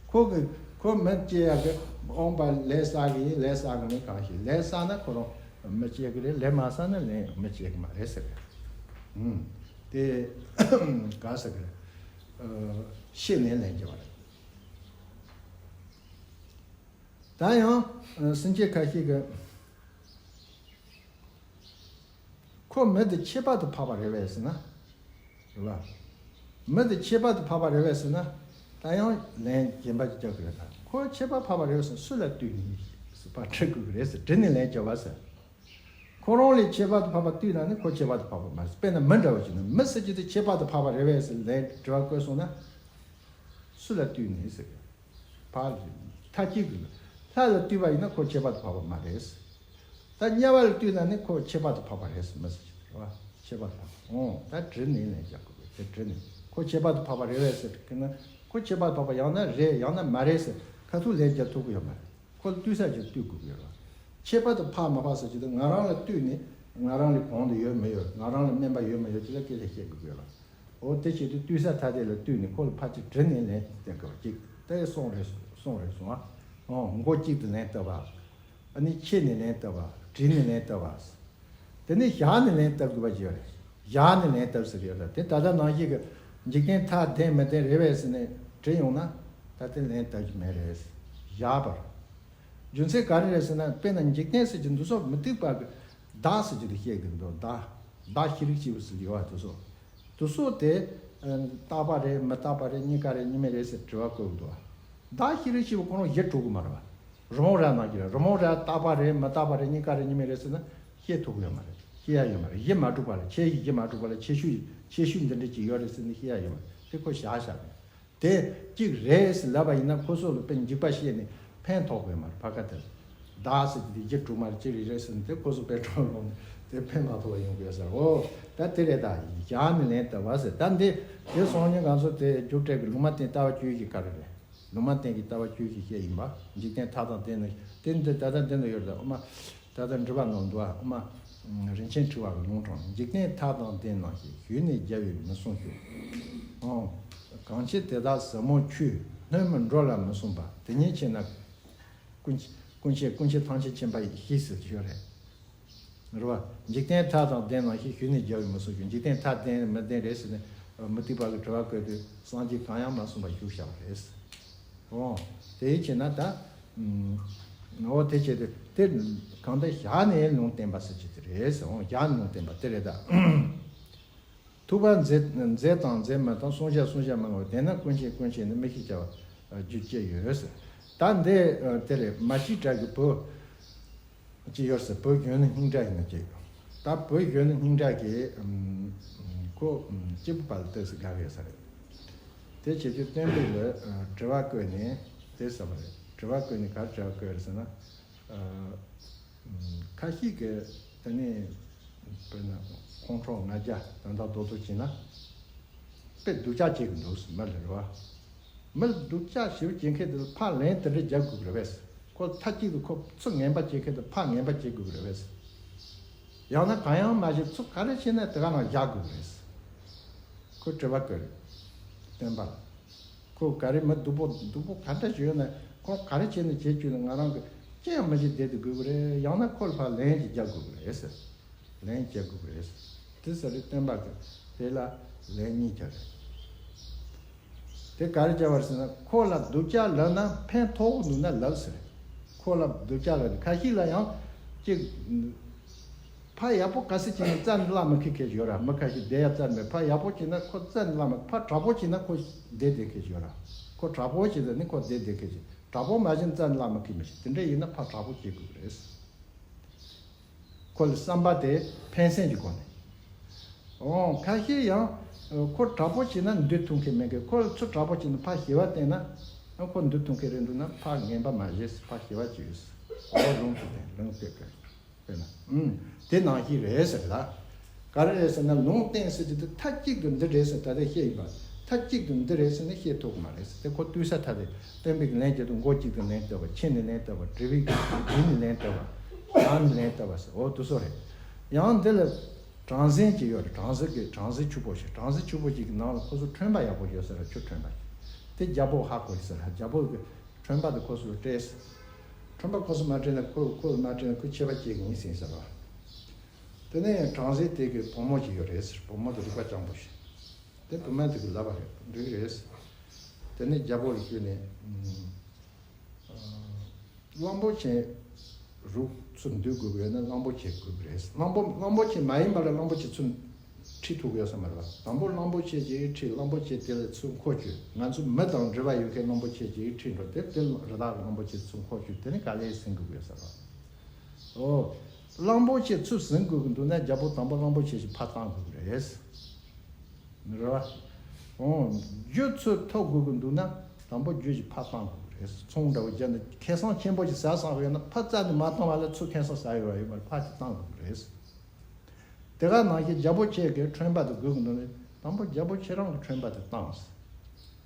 ཁོ་གི་ཁོ་མི་སྐྱེ་ཡག་གི་འོངས་པ་ལས་བསགས་གི་ཡིན། ལས་བསགས་གི་མིན་གང་ཤེས། ལས་བསགས་ན་ཁོ་རང་མི་སྐྱེ་གི་རེད། ལས་མ་བསགས་ན་ལན་མི་སྐྱེ་གི་མ་རེད་ཟེར་གི། ཨུམ། དེ་ག་ཟེར་གི་རེད། ཤི་ནས་ལན་རྒྱག་པ་རེད། ད་ཡང་སེམས་ཅན་ཁ་ཤས་ཀྱིས་ཁོ་མི་དེ་ཁྱད་པར་དུ་འཕགས་པ་རེད་པས་ཟེར་ན། རེད་བ། མི་དེ་ཁྱད་པར་དུ་འཕགས་པ་རེད་པས་ཟེར་ན། ད་ཡང་ལན་གཞན་པ་ཅིག་རྒྱག་གི་རེད་ད། ཁོ་ཁྱད་པར་འཕགས་པ་རེད་པས་ཟེར་ན་སུ་ལ་ལྟོས་ནས་ཟེར་བ་དྲི་དགོས་ཀྱི་རེད་ཟེར། དྲི་ནས་ལན་རྒྱག་པ་ཟེར། ཁོ་རང་ལས་ཁྱད་པར་དུ་འཕགས་པ་ལྟོས་ན་ནི་ཁོ་ཁྱད་པར་དུ་འཕགས་པ་མ་རེད། དཔེར་ན་མི་འདྲ་བ་ཅིག་ནི་མི་ཟེར་རྒྱུ་དེ་ཁྱད་པར་དུ་འཕགས་པ་རེད་པས་ཟེར་ལན་དྲི་བ་བཀོད་སོང་ན། སུ་ལ་ལྟོས་ནས་ཟེར། ཕར་མཐའ་གཅིག་ཏུ་ལྷ་ ལ་ལྟོས་པ་ཡིན་ན་ཁོ་ཁྱད་པར་དུ་འཕགས་པ་མ་རེད། ད་དམྱལ་བ་ལ་ལྟོས་ན་ནི་ཁོ་ཁྱད་པར་དུ་འཕགས་པ་རེད་ཟེར་མི་ཟེར་གྱི་རེད་བ། ཁྱད་པར་དུ་འཕགས་པ། འོང་ད་དྲི་ནི་ལན་རྒྱག་དགོས་པས། དེ་དྲི་ནི་ཁོ་ཁྱད་པར་དུ་འཕགས་པ་རེད་བས་ཟེར་གི་ན། ཁོ་ཁྱད་པར་དུ་འཕགས་པ་ཡང་ན་རེད་ཡང་ན་མ་རེད་ཟེར་ཁ་ཐུག་ལན་རྒྱག་ཐུབ་ཀྱི་ཡོད་མ་རེད། ཁོ་ལ་ལྟོས་ས་ཅིག་ལྟོས་དགོས་ཀྱི་ཡོད་རེད། ཁྱད་པར་དུ་འཕགས་མ་འཕགས་ཟེར་གྱི་དུས་ང་རང་ལ་ལྟོས་ནས་ང་རང་ལ་གོང་དུ་ཡོད་མི་ཡོད། ང་རང་ལ་དམན་པ་ཡོད་མི་ཡོད་ཅིག་ལ་སྐད་ཆ་བཤད་དགོས་ཀྱི་ཡོད་རེད། འོ་དེ་བྱེད་དུས་ལྟོས་ས་ཐ་དད་ལ་ལྟོས་ནས་ཁོ་ལ་ཕར་ཅིག་དྲི་ནས་ལན་བསྟན་དགོས་པ་ཅིག་དེ་གསུངས་རེད་གསུངས་རེད་གསུངས་ཨ། འོ་མགོ་གཅིག་ཏུ་ལན་བཏབ་པ། ཨ་ནི་ཁྱེར་ནས་ལན་བཏབ་པ། བྲིས་ནས་ལན་བཏབ་པ། དེ་ནས་བཞག་ནས་ལན་བཏབ་དགོས་པ་ཅིག་ཡོད་རེད། བཞག་ནས་ལན་བཏབ་ཟེར་ཡོད་རེད། དེ་ད་ལྟ་ནང་བཞིན་གྱི་འཇིག་རྟེན་ཐ་དད་མི་ལྡན་རེད་པས་ཟེར་ནས་དྲི་ཡོང་ན་ད་དེ་ལན་བཏབ་རྒྱུ་མེད་རེད། བཞག་པར། རྒྱུ་མཚན་ག་རེ་རེད་ཟེར་ན། དཔེར་ན་འཇིག་རྟེན་ཟེར་གྱི་འདི་ཚོ་མུ་སྟེགས་པ་གི་བདག་ཟེར་གྱི་འདི་བཤད་ཀྱི་འདུག་བདག་བདག་ཤེས་རིག་སྐྱེས་བུ་ཟེར་གྱི་ཡོད་པ་དེ་ཚོ། དེ་ཚོ་དེ་ཨ་རྟག་པ་རེད་མི་རྟག་པ་རེད་གཉིས་ཀ་རེད་གཉིས་མེད་རེད་ཟེར་དྲི་བ་བཀོད་ཀྱི་འདུག་བདག་ཤེས་རིག་སྐྱེས་བུ་ཁོ་རང་གཞི་གྲུབ་ཀྱི་མ་རེད་པ། རི་མོ་ར་ནང་གི་རེད། རི་མོ་ར་རྟག་པ་རེད་མི་རྟག་པ་རེད་གཉིས་ཀ་རེད་གཉིས་མེད་རེད་ཟེར་ན་བཤད་ཐུབ་ཀྱི་ཡོད་མ་རེད། བཤད་ཡ་ཡོད་མ་རེད། གཞི་མ་གྲུབ་པ་ལ། ཁྱད་གཞི་གཞི་མ་གྲུབ་པ་ལ་ཁྱད་ཆོས་ཁྱད་ཆོས་འདི་འདྲ་ཅིག་ཡོད་རེད་ཟེར་ནས་བཤད་ཡ་ཡོད་མ་རེད། དེ་ཁོ་བཞག་བཞག་ནས། དེ་གཅིག་རེད་ཟེར་ལབ་པ་ཡིན་ན་ཁོ་ཚོ་ལ་དཔེ་འཇིགས་པ་བཤད་ནས་ཕན་ཐོགས་པའི་མ་རེད། ཕ་ཁ་དེར་བདག་ཟེར་གྱི་དེ་རྒྱུ་གྲུབ་མ་རེད། གཅིག་རེད་རེད་ཟེར་ནས་དེ་ཁོ་ཚོ་དཔེ་གྲོགས་ལོང་ནས་དེ་ཕན་མ་ཐོགས་པ་ཡོང་དགོས་ཟེར། འོ་ད་དེ་རེད། ད་བཞག་ནས་ལན་བཏབ་པ་ཟེར། ད་འདི་དེ་སོང་ཉིན་གང་ཚོ་དེ་རྒྱུགས་སྤྲད་གི་ལུང་མ་བསྟན་ལྟ་བ་བཅུ་བཞི་ག་རེ་རེད། ལུང་མ་བསྟན་གྱི་ལྟ་བ་བཅུ་བཞི་བཤད་ཡིན་པ། འཇིག་རྟེན་ཐ་དད་ལྡན་ན་དེ་འདི་ད་ལྟ་འདི་འདི་ཡོད་རེད། འོ་མ། ད་ལྟ་འགྲུབ་པ་ནང་འདུག་ཨ། ཨོ་མ། རིན་ཆེན་ཕྲེང་བ་གི་ལུང་དྲངས། འཇིག་རྟེན་ཐ་དད་ལྡན་ནང་བཞིན། ཞུས་ནས་རྒྱལ་བས་མི་གསུང་ཞུ། ཨོ། གང་ཕྱིར་དེ་དག་ཟབ་མོ་ཆོས། སྣོད་མིན་འགྲོ་ལ་མི་གསུངས་པ། དེ་ཉིད་ཕྱིར་ན་ཀུན་ཀུན་ཤེས་ཀུན་ཤེས་ཐམས་ཅད་མཁྱེན་པ་ཡི་ཞེས་ཟེར་གྱི་ཡོད་རེད། རེད་བ། འཇིག་རྟེན་ཐ་དད་ལྡན་ནང་བཞིན། ཞུས་ནས་རྒྱལ་བས་མི་གསུང་ཞུ། འཇིག་རྟེན་ཐ་དད་ལྡན་མི་ལྡན་རེད་ཟེར་ནས་མུ་སྟེགས་པ་གི་དྲི་བ་བཀོད་དུས་སངས་རྒྱས་གང་ཡང་མ་གསུངས་པ་བཞུགས་བཞག་པ་རེད། འོ། དེའི་ཕྱིར་ན་ད། ཨུམ། འོ་དེ་བྱས་ཏེ་དེ་གང་ལྟར་བཞག་ནས་ལུང་བསྟན་པ་ཟེར་གྱི་དེ་རེད་ཟེར། འོ་བཞག་ནས་ལུང་བསྟན་པ་དེ་རེད་ད། ཐུབ་པ་མཛད་མཛད་དང་མཛད་མི་དང་། གསུང་བྱ་གསུང་བྱ་མི་ངོ་། དེས་ན་ཀུན་ཤེས་ཀུན་ཤེས་ནི། མི་ཤེས་བྱ་བ་རྒྱུད་ཅེས་ཡོད་ཟེར། ད་འདི་དེ་རེད། མ་སྐྱེས་དགྲ་གི་བུ། ཅི་ཡོད་ཟེར། བུ་གཞོན་ནུ་སྙིང་དགྲ་ཡིན་ན་ཅི། ད་བུ་གཞོན་ནུ་སྙིང་དགྲ་གིས་ཨམ་ཁོ་ཨམ་སྐྱེས་བུ་པ་ལ་གཏུགས་སུ་དགའ་བས་ས་རེད། དེ་བྱེད་དུས་སྟོན་པ་ལ་ཨ་དྲི་བ་བཀོད་ནས་དེ་ཟེར་བ་རེད། དྲི་བ་བཀོད་ནས་ག་རེ་དྲི་བ་བཀོད་རེད་ཟེར་ན། ཨ་ཨམ་ཁ་ཤས་ཀྱིས་དེ་ནས་དཔེར་ན་ཁོང་ཁྲོ་ང་རྒྱལ་དོན་དག་རྡོག་རྡོག་བྱས་ན། དཔེ་སྡུག་ཅག་བྱེད་ཀྱི་འདུག་ཟེར་མ་རེད་བ། མི་ལ་སྡུག་ཅག་ཞེ་པོ་བྱེད་མཁན་དེ་ལ་ཕར་ལན་དེ་འདྲ་རྒྱག་དགོས་ཀྱི་རེད་པས། ཁོ་མཐའ་གཅིག་ཏུ་ཁོ་ཚུར་ངན་པ་བྱེད་མཁན་དེ་ཕར་ངན་པ་བྱེད་དགོས་ཀྱི་རེད་པས། ཡང་ན་གང་ཡང་མ་བྱེད། ཚུར་ག་རེ་བྱས་ན་དེ་ག་ནང་བཞག་དགོས་ཀྱི་རེད། ཁོ་དྲི་བ་བཀོད་རེད། སྟོན་པ་ལ། ཁོ་ག་རེ་མི་སྡུག་པོ་སྡུག་པོ་ག་འདྲ་ཞིག་ཡོད་ན་ཁོ་ག་རེ་བྱས་ན་བྱེད་རྒྱུ་ན་ང་རང་གིས་ཅི་ཡང་མི་བྱེད་བསྡད་དུ་དགོས་ཀྱི་རེད། ཡང་ན་ཁོ་ལ་ཕར་ལན་ཅིག་རྒྱག་དགོས་ཀྱི་རེད་ཟེར། ལན་རྒྱག་དགོས་ཀྱི་རེད། དེ་ཟེར་རེད། སྟོན་པ་གིས་དེ་ལ་ལན་གཉིས་རྒྱག་རེད། དེ་ག་རེ་རྒྱག་པ་རེད་ཟེར་ན། ཁོ་ལ་སྡུག་ཅག་ལབ་ན་ཕན་ཐོགས་འདུག་ན་ལབ་ཟེར་རེད། ཁོ་ལ་སྡུག་ཅག་ལབ་ན་ཁ་ཤས་ལ་ཡང་ཅིག་ཕར་ཡག་པོ་ག་ཚོད་བྱས་ན་རྩ་ནས་བརླག་མི་ཁེལ་མཁན་ཞིག་ཡོད་ར། མི་ཁ་ཤས་བསྡད་ཡ་རྩ་ནས་མེད། ཕར་ཡག་པོ་བྱས་ན་ཁོ་རྩ་ནས་བརླག་མི། ཕར་དྲག་པོ་བྱས་ན་ཁོ་བསྡད་བསྡད་མཁན་ཞིག་ཡོད་ར། ཁོ་དྲག་པོ་བྱས་ན་ནི་ཁོ་བསྡད་བསྡད་མཁན་ཞིག་དྲག་པོ་མ་བྱས་ན་རྩ་ནས་བརླག་མི་ཁེལ་མི་ཤེས། དེ་འདྲ་ཡིན་ན་ཕར་དྲག་པོ་བྱེད་དགོས་ཀྱི་རེད། ཁོ་ལ་བསམ་པ་དེ་ཕན་སེམས་ཀྱི་སྒོ་ནས། འོ་ཁ་ཤས་ཡང་ཁོ་དྲག་པོ་བྱས་ན་འདོད་ཐུབ་མཁན་མེད་མཁན། ཁོ་ལ་ཚུར་དྲག་པོ་བྱས་ན་ཕར་ཞི་བ་བསྟེན་ན་ཁོ་འདོད་ཐུབ་མཁན་རེད་འདུག་ན་ཕར་ངན་པ་མ་བྱེད། ཕར་ཞི་བ་བྱེད། འོ་ལུང་དེ་བསྟན། ལུང་དེ་བསྟན། དཔེར་ན། ཨུམ། དེ་ནང་བཞིན་རེད་ཟེར་ལ། ག་རེ་རེད་ཟེར་ན་ལུང་བསྟན་ཟེར་གྱི་དེ་མཐའ་གཅིག་ཏུ་འདི་རེད་ཟེར་ད་ལྟ་བཤད་ཡིན་པ། མཐའ་གཅིག་ཏུ་འདི་རེད་ཟེར་ནས་བཤད་ཐུབ་ཀྱི་མ་རེད་ཟེར། དེ་ཁོ་ལྟོས་ས་ཐ་དད། སྟོན་པའི་ལན་བརྒྱབ་དུས་མགོ་གཅིག་ཏུ་ལན་བཏབ་པ། ཁྱེར་ནས་ལན་བཏབ་པ། དྲི་བའི་དྲི་ནས་ལན་བཏབ་པ། ལན་ནས་ལན་བཏབ་པ་ཟེར། འོ་དེ་ཚོ་རེད། ཡང་འདི་ལ་བྲམ་ཟེ་ཅིག་ཡོད་རེད། བྲམ་ཟེ་གི་བྲམ་ཟེ་ཕྱུག་པོ་ཞིག་བྲམ་ཟེ་ཕྱུག་པོ་ཅིག་གི་ནང་ལ་ཁོ་ཚོ་ཁྲོན་པ་ཡག་པོ་ཡོད་ས་རེད། ཆུ་ཁྲོན་པ་ཞིག་དེ་རྒྱལ་པོ་ཧ་གོ་ཡོད་ས་རེད། རྒྱལ་པོ་གི་ཁྲོན་པ་དེ་ཁོ་ཚོ་ལ་སྤྲད། ཁྲོན་པ་ཁོ་ཚོ་མ་སྤྲད་ན་ཁོ་ཁོ་ལ་མ་སྤྲད་ན་ཁོས་ཆད་པ་བཅད་གི་ཡིན་ཟེར་ཟེར་བ། དེ་ནས་བྲམ་ཟེ་དེ་གི་བུ་མོ་ཅིག་ཡོད་རེད་ཟེར། བུ་མོ་དེ་རིག་པ་སྐྱང་པོ་ཞིག་དེ་བུ་མོ་དེ་གི་ལབ་པ་རེད། འགྲིག་རེད་ཟེར། དེ་ནས་རྒྱལ་པོ་ལ་ཞུས་ནས། གླང་པོ་ཆེ་རུ་ཚུར་འདུལ་དགོས་ཀྱི་ཡོད་ན་གླང་པོ་ཆེ་དགོས་ཀྱི་རེད། གླང་པོ་གླང་པོ་ཆེ་མ་ཡིན་པ་ལ་གླང་པོ་ཆེ་ཚུར་ཁྲིད་ཐུབ་ཀྱི་ཡོད་ས་མ་རེད་པ། དང་པོ་གླང་པོ་ཆེ་ཅིག་ཁྲིད། གླང་པོ་ཆེ་དེ་ལ་ཚུར་འཁོར་བཅུག་ང་ཚོ་མི་དང་འབྲེལ་བ་ཡོད་མཁན་གླང་པོ་ཆེ་ཅིག་ཁྲིད་འགྲོ། དེ་དེ་རི་དྭགས་གླང་པོ་ཆེ་ཚུར་འཁོར་བཅུག་དེ་ནི་ག་ལེར་ཟིན་དགོས་ཀྱི་ཡོད་ས་རེད། ཨོ། གླང་པོ་ཆེ་ཚུར་ཟིན་དགོས་ཀྱི་འདུག་ན་རྒྱལ་པོ་དང་པོ་གླང་པོ་ཆེ་ཞིག་ཕར་བཏང་དགོས་ཀྱི་རེད། རེད་བ། ཨོ། རྒྱུ་ཚུར་ཐོབ་དགོས་ཀྱི་འདུག་ན་དང་པོ་རྒྱུ་ཞིག་ཕར་བཏང་དགོས་ཀྱི་ རེད། ཚོང་འདྲ་བོ་བརྒྱབ་ནས་ཁེ་བཟང་ཆེན་པོ་ཞིག་ཟ་བསམ་པ་ཡོད་ན་ཕར་རྩ་ནས་མ་བཏང་བ་ལ་ཚུར་ཁེ་བཟང་ཟ་ཡོད་པ་ཡོད་མ་རེད། ཕར་ཅིག་བཏང་དགོས་ཀྱི་རེད། དེ་ག་ནང་བཞིན་རྒྱལ་པོ་ཁྱེད་ཀྱིས་ཁྲོན་པ་དེ་སྒུག་གི་འདུག་ནས་དང་པོ་རྒྱལ་པོ་ཁྱེད་རང་གི་ཁྲོན་པ་དེ་བཏང་།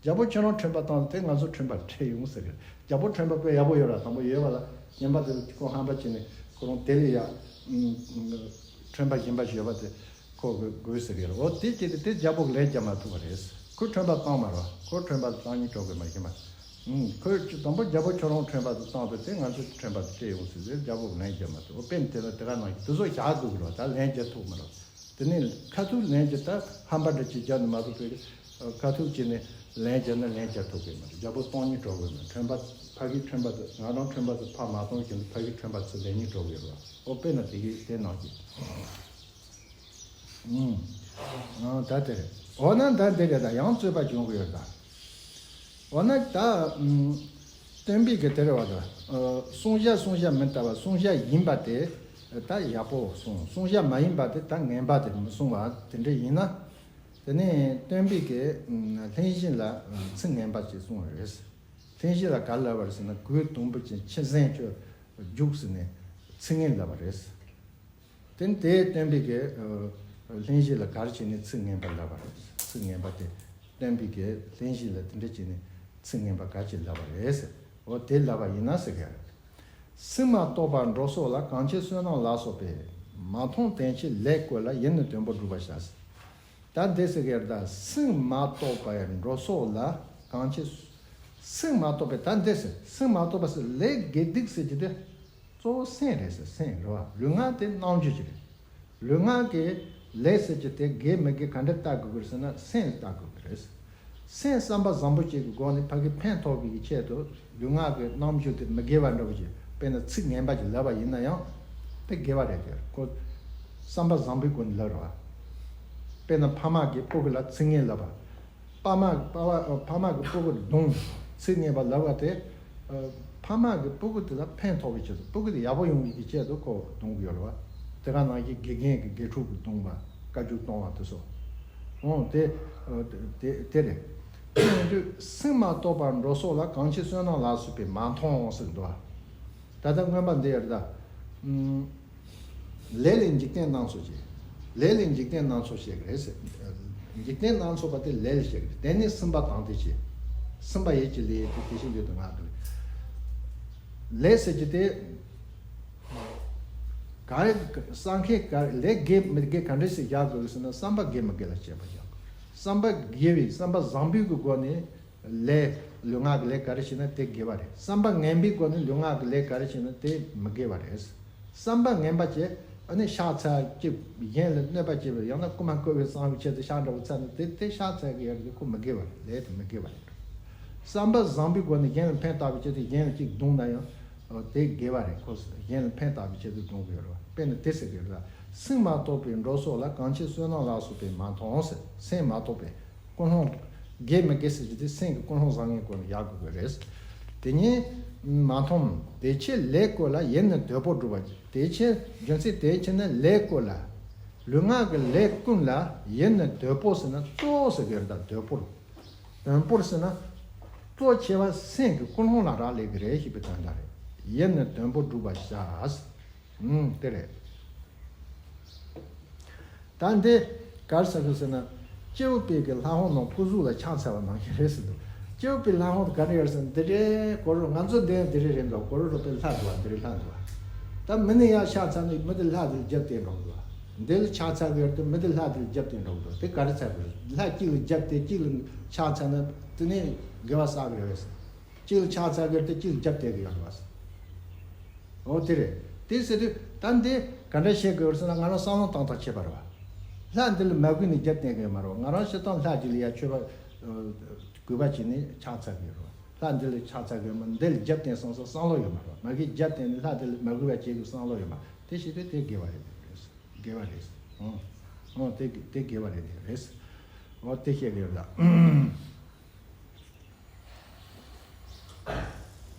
རྒྱལ་པོ་ཁྱེད་རང་ཁྲོན་པ་བཏང་དེ་ང་ཚོ་ཁྲོན་པ་སྤྲད་ཡོང་ཟེར་གི། རྒྱལ་པོ་ཁྲོན་པ་དཔེ་ཡག་པོ་ཡོད་ར་དང་པོ་ཡོད་པ་ལ་ཉན་པ་དེ་ཁོ་ཧམ་པ་བྱས་ནས་ཁོ་རང་དེ་ལས་ཡག་ཁྲོན་པ་གཞན་པ་ཞིག་ཡོད་པ་དེ་ཁོ་དགོས་ཟེར་གི་ར། འོ་དེ་བྱས་ཏེ་དེ་རྒྱལ་པོ་གི་ལན་རྒྱག་མ་ཐུབ་པ་རེད། ཁོ་ཁྲོན་པ་བཏང་མ་ར། ཁོ་ཁྲོན་པ་བཏང་ཉིན་གྲོགས་གི་མ་ཤེས་མ། ཁོས་དང་པོ་རྒྱལ་པོ་ཁྱོད་རང་ཁྲོན་པ་དུ་བཏང་དུ་དེ་ང་ཚོ་ཁྲོན་པ་དུ་སྤྲད་ཡོང་ཟེར་ཟེར་རྒྱལ་པོ་ལན་རྒྱབ་མ་ཐུབ། དཔེར་ན་དེ་ལ་དེ་ག་ནང་གི་དུ་བཟོ་བཞག་དགོས་ཀྱི་རོ། ད་ལན་རྒྱབ་ཐུབ་མི་རོ། དེ་ནས་ཁ་ཐུག་ལན་རྒྱབ་ད་ཧམ་པ་འདྲ་ཅིག་རྒྱབ་ནས་མ་ཐུབ་པའི་ཁ་ཐུག་ཅིག་ནས་ལན་རྒྱབ་ན་ལན་རྒྱབ་ཐུབ་ཀྱི་མ་རེད། རྒྱལ་པོ་གཏོང་ཉིན་གྲོགས་ཀྱི་མ་རེད། ཁྲོན་པ་ཕ་གི་ཁྲོན་པ་དུ་ང་རང་ཁྲོན་པ་དུ་ཕ་མ་གཏོང་བཞིན་དུ་ཕ་གི་ཁྲོན་པ་ཚུར་ལེན་ཉིན་གྲོགས་ཀྱི་རོ། ཨོ་དཔེར་ན་དེ་གི་དེ་ནང་གི་ཨང་། ཨང་ད་དེ་རེད། འོ་ན་ད་འདི་རེད། ད་ཡང་རྩོད་པ་བྱུང་གི་ཡོད་ད། འོ་ན་ད་ཨུམ་སྟོན་པའི་གི་དེ་རེད་བ་ད། ཨ་བསྲུང་བྱ་བསྲུང་བྱ་མི་ལྟ་བ་བསྲུང་བྱ་ཡིན་པ་དེ་ད་ཡག་པོ་གསུངས། བསྲུང་བྱ་མ་ཡིན་པ་དེ་ད་ངན་པ་དེ་མི་གསུང་བ་དེ་འདྲ་ཡིན་ན། དེ་ནས་སྟོན་པའི་གི་ཨུམ་ལྷན་སྦྱིན་ལ་ཨ་ཚིག་ངན་པ་ཅིག་གསུངས་པ་རེད། ལྷན་སྦྱིན་ལ་ག་རེ་ལབ་པ་རེད་ཟེར་ན་གོས་དུམ་བུ་ཅན་ཁྱི་སེང་ཁྱོད་རྒྱུགས་ཟེར་ནས་ཚིག་ངན་ལབ་པ་རེད། དེ་ནས་དེ་སྟོན་པའི་གི་ཨ་ལྷན་སྦྱིན་ལ་ག་རེ་བྱས་ནས་ཚིག་ངན་པ་ལབ་པ་རེད། ཚིག་ངན་པ་དེ་སྟོན་པའི་གི་ལྷན་སྦྱིན་ལ་དེ་འདྲ་བྱས་ནས་ཚིག་ངན་པ་ག་ཅིག་ལབ་པ་རེད་ཟེར། འོ་དེ་ལབ་པ་ཡིན་ན་ཟེར་གི་རེད། སེམས་མ་རྟོགས་པར་འགྲོ་སོགས་ལ། གང་ཕྱིར་བསོད་ནམས་ལ་སོགས་པས། མ་མཐོང་དེ་ཕྱིར་ལས་བཀོད་ལ། ཡིད་ནི་དོན་པོར་སྒྲུབ་པར་བྱ། ད་འདི་ཟེར་གི་རེད་ད། སེམས་མ་རྟོགས་པར་འགྲོ་སོགས་ལ། གང་ཕྱིར། སེམས་མ་རྟོགས་པའི་ད་འདི་ཟེར་སེམས་མ་རྟོགས་པ་ཟེར་ལས་དགེ་སྡིག་ཟེར་གྱི་དེ། གཙོ་བོ་སེམས་རེད་ཟེར། སེམས་རེད་བ། ལུས་ངག་དེ་རྣམ་འགྱུར་གྱི་རེད། ལུས་ངག་གི་ལས་ཟེར་གྱི་དེ་དགེ་མི་དགེ་ག་འདྲ་བལྟ་དགོས་ཀྱི་རེད་ཟེར་ན་སེམས་ལ་བལྟ་དགོས་ཀྱི་རེད། སེམས་བསམ་པ་བཟང་པོ་ཅིག་གི་སྒོ་ནས་ཕ་གི་ཕན་ཐོགས་པའི་ཆེད་དུ་ལུས་ངག་གི་རྣམ་འགྱུར་དེ་མི་དགེ་བ་འདྲ་བོ་ཅིག་དཔེར་ན་ཚིག་ངན་པ་ཅིག་ལབ་པ་ཡིན་ན་ཡང་དེ་དགེ་བ་རེད། དེ་ཁོ་བསམ་པ་བཟང་པོའི་སྒོ་ནས་ལབ་རེད་བ། དཔེར་ན་ཕ་མ་གིས་སྤུ་གུ་ལ་ཚིག་ངན་ལབ་པ། པ་མ་པ་བ་ཕ་མ་གི་སྤུ་གུ་རྡུང་། ཚིག་ངན་པ་ལབ་པ་དེ། ཨ་ཕ་མ་གི་སྤུ་གུ་དེ་ལ་ཕན་ཐོགས་པའི་ཆེད་དུ་སྤུ་གུ་དེ་ཡག་པོ་ཡོང་བའི་ཆེད་དུ་ཁོ་རྡུང་གི་ཡོད་རེད་བ། དེ་ག་ནང་བཞིན་དགེ་རྒན་གྱིས་དགེ་ཕྲུག་གི་རྡུང་བ་བཀའ་བཀྱོན་གཏོང་བ་དེ་ཚོ། འོང་དེ་ཨ་དེ་དེ་རེད། དེ་ཡིན་དུས་སེམས་མ་རྟོགས་པར་འགྲོ་སོགས་ལ། གང་ཕྱིར་བསོད་ནམས་ལ་སོགས་པས་མ་མཐོང་ཟེར་འདུག་བ། ད་ལྟ་མངོན་པ་འདི་ཡོད་རེད་ད། ཨུམ། ལས་ལས་འཇིག་རྟེན་སྣང་ཚུལ་བྱེད། ལས་ལས་འཇིག་རྟེན་སྣང་ཚུལ་བྱེད་ཀྱི་རེད་ཟེར། འཇིག་རྟེན་སྣང་ཚུལ་པ་དེ་ལས་ལས་བྱེད་ཀྱི་རེད། དེ་ནི་སེམས་པ་དང་དེ་བྱེད། སེམས་པ་ཡིད་ཀྱི་ལས་དེ་དེ་བཞིན་དུ་ངག་གི་ལས། ལས་ཟེར་གྱི་དེ། ག་རེ་བསམ་མཁན་ག་རེ་ལས་དགེ་མི་དགེ་ག་འདྲ་ཞིག་བཞག་དགོས་ཟེར་ན་བསམ་པ་དགེ་མི་དགེ་ལ་དཔྱད་པ་བཞག་དགོས། བསམ་པ་དགེ་བའི་བསམ་པ་བཟང་པོའི་གི་སྒོ་ནས། ལས། ལུས་ངག་གི་ལས་ག་རེ་བྱས་ན་དེ་དགེ་བ་རེད། བསམ་པ་ངན་པའི་སྒོ་ནས་ལུས་ངག་གི་ལས་ག་རེ་བྱས་ན་དེ་མི་དགེ་བ་རེད། བསམ་པ་ངན་པ་བྱས། ཨ་ནི་ཕྱག་འཚལ་གྱི་གཞན་ལ་གནོད་པ་བྱེད་པའི་ཡང་ན་རྐུ་མ་རྐུ་བའི་བསམ་པའི་ཆེད་དུ་ཕྱག་འདྲ་བོ་འཚལ་ན་དེ་དེ་ཕྱག་འཚལ་གི་ཡོད་རེད། ཁོ་མི་དགེ་བ་རེད། ལས་དེ་མི་དགེ་བ་རེད། བསམ་པ་བཟང་པོའི་སྒོ་ནས་གཞན་ལ་ཕན་བཏགས་པའི་ཆེད་དུ་གཞན་ལ་གཅིག་བརྡུངས་ན་ཡང་དེ་དགེ་བ་རེད། ཁོ་གཞན་ལ་ཕན་བཏགས་པའི་ཆེད་དུ་བརྡུངས་གི་ཡོད་རེད་བ། དཔེར་ན་དེ་ཟེར་གི་རེད། སེམས་མ་རྟོགས་པའི་འགྲོ་སོགས་ལ། གང་ཕྱིར་བསོད་ནམས་ལ་སོགས་པས་མ་མཐོང་ཟེར། སེམས་མ་རྟོགས་པའི། ཀུན་སློང་། དགེ་མི་དགེ་ཟེར་གྱི་དེ་སེམས་ཀྱི་ཀུན་སློང་བཟང་ངན་སྐོར་ནས་ཡག་དགོས་ཀྱི་རེད། དེ་ཉིད་མ་མཐོང་། དེ་ཕྱིར་ལས་བཀོད་ལ། ཡིད་ནི་དོད་པོ་སྒྲུབ་པ། དེ་ཕྱིར་རྒྱུ་མཚན་དེ་ཕྱིར་ནི་ལས་བཀོད་ལ། ལུས་ངག་གི་ལས་ཀུན་ལ་ཡིད་ནི་དོད་པོ་ཟེར་ན་གཙོ་བོ་ཟེར་གྱི་རེད། ད་དོད་པོར། དོད་པོར་ཟེར་ན་གཙོ་ཆེ་བ་སེམས་ཀྱི་ཀུན་སློང་ལ་རག་ལས་ཀྱི་རེད་ཞེས་པའི་དོན་དག་རེད། ཡིད་ནི་དོད་པོ་སྒྲུབ་པར་བྱ། ཨུམ། དེ་རེད། ད་འདི་ག་རེ་ཟེར་དགོས་ཟེར་ན། སྐྱེས་བུ་དཔལ་གྱི་ལྷ་ཁང་ནང་སྐུ་གཟུགས་ལ་ཕྱག་འཚལ་བ་ནང་བཞིན་རེད་ཟེར་འདུག་སྐྱེས་བུ་དཔལ་ལྷ་ཁང་དུ་ག་འདྲ་ཡོད་ཟེར་ན། འདི་འདྲའི་གོ་རུ་ང་ཚོ་འདི་འདི་རེ་རེད་འདུག་གོ་རུ་རུ་དཔལ་ལྷ་འདུག་བ། འདི་རེ་ལྷ་འདུག་བ། ད་མི་ནི་ཡར་ཕྱག་འཚལ་ནས་མི་དེ་ལྷ་དེ་ལ་རྒྱབ་བསྟན་འགྲོ་གི་འདུག་བ། འདི་ལ་ཕྱག་འཚལ་གི་ཡོད་དེ་མི་དེ་ལྷ་དེ་ལ་རྒྱབ་བསྟན་འགྲོ་གི་འདུག་དེ་ག་རེ་འཚལ་དགོས་རེད། ལྷ་གཅིག་ལ་རྒྱབ་བསྟན་གཅིག་ལ་ཕྱག་འཚལ་ན་དེ་ནས་དགེ་བ་བསགས་གི་རེད་ཟེར། གཅིག་ལ་ཕྱག་འཚལ་གི་ཡོད་དེ་གཅིག་ལ་རྒྱབ་བསྟན་གི་ཡོད་རེད་བ། འོ་དེ་རེད། དེ་ཟེར་དུས་ད་འདི་ག་འདྲ་བཤད་དགོས་རེད་ཟེར་ན། ང་རང་བསམ་བློ་བཏང་སྟངས་ཁྱད་པར་བ། ལྷ་འདི་ལ་མ་གུས་ནས་རྒྱབ་བསྟན་གི་ཡོད་མ་རེད་བ། ང་རང་སྤྱིར་བཏང་ལྷ་གཅིག་ལ་ཡ་མཆོད་པ་གུས་པ་བྱས་ནས་ཕྱག་འཚལ་གི་ཡོད་རེད་བ། ལྷ་འདི་ལ་ཕྱག་འཚལ་གི་ཡོད་མ་རེད། འདི་ལ་རྒྱབ་བསྟན་སོང་ཙང་བསམ་བློ་ཡོད་མ་རེད་བ། མ་གུས་རྒྱབ་བསྟན་ནས་ལྷ་འདི་ལ་མ་གུས་པ་བྱེད་གི་བསམ་བློ་ཡོད་མ་རེད། དེ་བྱེད་དུས་དེ་དགེ་བ་རེད་རེད། དགེ་བ་རེད། ཨང་། ཨང་། དེ་དེ་དགེ་བ་རེད་རེད། འོ་དེ་བཤད་གི་ཡོད་ལ།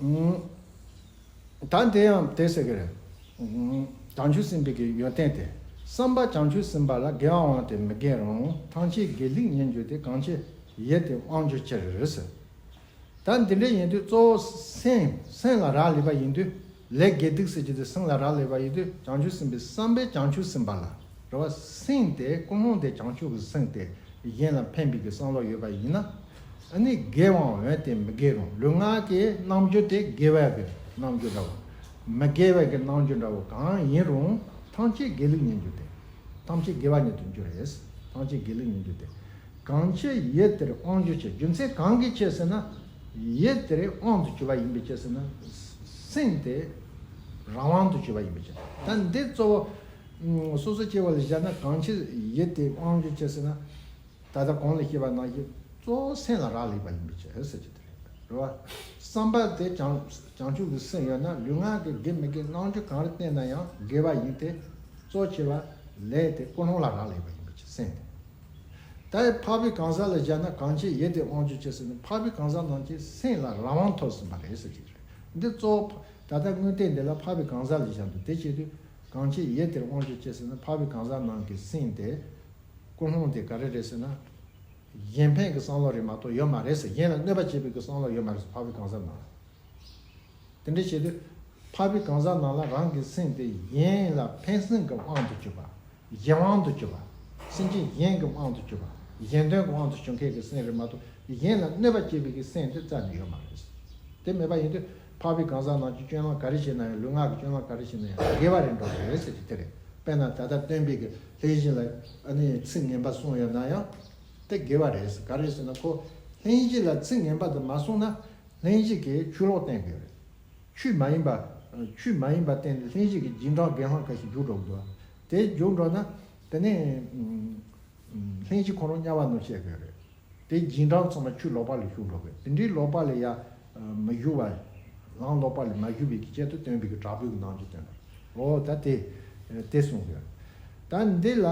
ཨང་། ད་དེ་ཡང་དེ་ཟེར་གི་རེད། ཨང་། བྱང་ཆུབ་སེམས་དཔའི་གི་ཡོན་ཏན་དེ། བསམ་པ་བྱང་ཆུབ་སེམས་དཔའ་ལ། དགེ་བ་འོང་སྟེ་མི་དགེ་རུང་། ཐམས་ཅད་དགེ་ལེགས་ཉིད་འགྱུར་ཏེ། གང་ཕྱིར་ཡིད་དེ་དབང་གྱུར་ཕྱིར་ཟེར། ད་འདི་འདྲ་ཡིན་དུས་གཙོ་བོ་སེམས་སེམས་ལ་རག་ལས་པ་ཡིན་དུས། ལས་དགེ་སྡིག་ཟེར་གྱི་དེ་སེམས་ལ་རག་ལས་པ་ཡིན་དུས། བྱང་ཆུབ་སེམས་དཔའི་བསམ་པས་བྱང་ཆུབ་སེམས་དཔའ་ལ། རེད་བ། སེམས་དེ་ཀུན་སློང་དེ་བྱང་ཆུབ་ཀྱི་སེམས་དེ་གཞན་ལ་ཕན་པའི་གི་བསམ་བློ་ཡོད་པ་ཡིན་ན། ཨ་ནི་དགེ་བའང་འོན་ཏེ་མི་དགེ་རུང་། ལུས་ངག་གི་རྣམ་འགྱུར་དེ་དགེ་བའི་གི་རྣམ་འགྱུར་འདྲ་བོ། མི་དགེ་བའི་གི་རྣམ་འགྱུར་འདྲ་བོ་གང་ཡིན་རུང་། ཐམས་ཅད་དགེ་ལེགས་ཉིད་འགྱུར་ཏེ། ཐམས་ཅད་དགེ་བ་ཉིད་དུ་འགྱུར་རེད། ཐམས་ཅད་དགེ་ལེགས་ཉིད་འགྱུར་ཏེ། གང་ཕྱིར་ཡིད་དེར་དབང་འགྱུར་ཕྱིར། རྒྱུ་མཚན་གང་གི་ཕྱིར་ཟེར་ན། ཡིད་དེར་དབང་དུ་གྱུར་པ་ཡིན་པའི་ཕྱིར་ཟེར་ན། སེམས་དེ་རང་དབང་དུ་གྱུར་པ་ཡིན་པའི་ཕྱིར། ད་འདི་གཙོ་བོ་སོ་སོ་སྐྱེ་བོ་ལ་བཞག་ན། གང་ཕྱིར་ཡིད་དེར་དབང་འགྱུར་ཕྱིར་ཟེར་ན། ད་ལྟ་གོང་ལ་བཤད་པ་ནང་བཞིན་གཙོ་བོ་སེམས་ལ་རག་ལས་པ་ཡིན་པའི་ཕྱིར་ཟེར་གྱི་དེ་རེད། རེད་བ། བསམ་པ་དེ་བྱང་བྱང་ཆུབ་ཀྱི་སེམས་ཡོད་ན། ལུས་ངག་གི་དགེ་མི་དགེ་རྣམ་འགྱུར་གང་རུ་བསྟན་ན་ཡང་དགེ་བ་ཡིན་ཏེ། གཙོ་ཆེ་བ་ལས་དེ་ཀུན་སློང་ལ་རག་ལས་པ་ཡིན་པའི་ཕྱིར། སེམས་དེ། ད་འཕགས་པའི་གང་ཟག་ལ་བཞག་ན། གང་ཕྱིར་ཡིད་དེར་དབང་འགྱུར་ཕྱིར་ཟེར་ན། འཕགས་པའི་གང་ཟག་རྣམས་ཀྱི་སེམས་ལ་རང་དབང་ཐོབ་ཟིན་པ་རེད་ཟེར་གྱི་རེད། འདི་གཙོ་བོ་ད་ལྟ་དངོས་བསྟན་འདི་ལ་འཕགས་པའི་གང་ཟག་ལ་བཞག་འདུག་དེ་བྱེད་དུས་གང་ཕྱིར་ཡིད་དེར་དབང་འགྱུར་ཕྱིར་ཟེར་ན། འཕགས་པའི་གང་ཟག་རྣམས་ཀྱི་སེམས་དེ་ཀུན་སློང་དེ་ག་རེ་རེད་ཟེར་ན། གཞན་ཕན་གྱི་བསམ་བློ་རེད་མ་གཏོགས་ཡོད་མ་རེད་ཟེར། གཞན་ལ་གནོད་པ་བྱེད་པའི་གི་བསམ་བློ་ཡོད་མ་རེད་ཟེར། འཕགས་པའི་གང་ཟག་རྣམས་ལ། དེ་འདྲ་བྱེད་དུས། འཕགས་པའི་གང་ཟག་རྣམས་ལ་རང་གི་སེམས་དེ་གཞན་ལ་ཕན་སེམས་ཀྱི་དབང་དུ་གྱུར་པ། གཞན་དབང་དུ་གྱུར་པ། སེམས་ཅན་གཞན་གྱི་དབང་དུ་གྱུར་པ། གཞན་དོན་གྱི་དབང་དུ་གྱུར་མཁན་གྱི་སེམས་རེད་མ་གཏོགས། གཞན་ལ་གནོད་པ་བྱེད་པའི་གི་སེམས་དེ་རྩ་ནས་ཡོད་མ་རེད། དེ་མེད་པ་ཡིན་དུས། འཕགས་པའི་གང་ཟག་རྣམས་ཀྱི་སྤྱོད་ལམ་ག་རེ་བྱས་ན་ཡང་། ལུས་ངག་གི་སྤྱོད་ལམ་ག་རེ་བྱས་ན་ཡང་དགེ་བ་རེད་འགྲོ་གི་རེད་ཟེར་གྱི་དེ་རེད། དཔེར་ན་ད་ལྟ་སྟོན་པའི་གི་ལྷས་བྱིན་ལ་ཨ་ནི་ཚིག་ངན་པ་གསུངས་ཡོད་ན་ཡང་། དེ་དགེ་བ་རེད་ཟེར། ག་རེ་ཟེར་ན། ཁོ་ལྷས་བྱིན་ལ་ཚིག་ངན་པ་དེ་མ་གསུངས་ན། ལྷས་བྱིན་གྱིས་ཆོས་ལོག་བསྟན་དགོས་རེད། ཆོས་མ་ཡིན་པ། ཆོས་མ་ཡིན་པ་བསྟན་ནས་ལྷས་བྱིན་གྱི་རྗེས་འབྲང་གྱེན་ལངས་ཁ་ཤས་རྒྱུགས་འགྲོ་གི་འདུག་དེ་རྒྱུགས་འགྲོ་ན། དེ་ནས་ལྷས་བྱིན་ཁོ་རང་དམྱལ་བ་ནང་སྐྱེ་དགོས་རེད། དེ་རྗེས་འབྲང་ཚང་མ་ཆོས་ལོག་པ་ལ་ཞུགས་འགྲོ་གི། དེ་འདྲའི་ལོག་པ་ལ་ཡ་མི་ཞུགས་པ། ལམ་ལོག་པ་ལ་མ་ཞུགས་པའི་གི་ཆེད་དུ་སྟོན་པའི་གི་དྲག་པོའི་གི་ནང་གི་སྟོན་པ། འོ་ད་དེ་དེ་གསུངས་ཡོད། ད་འདི་ལ་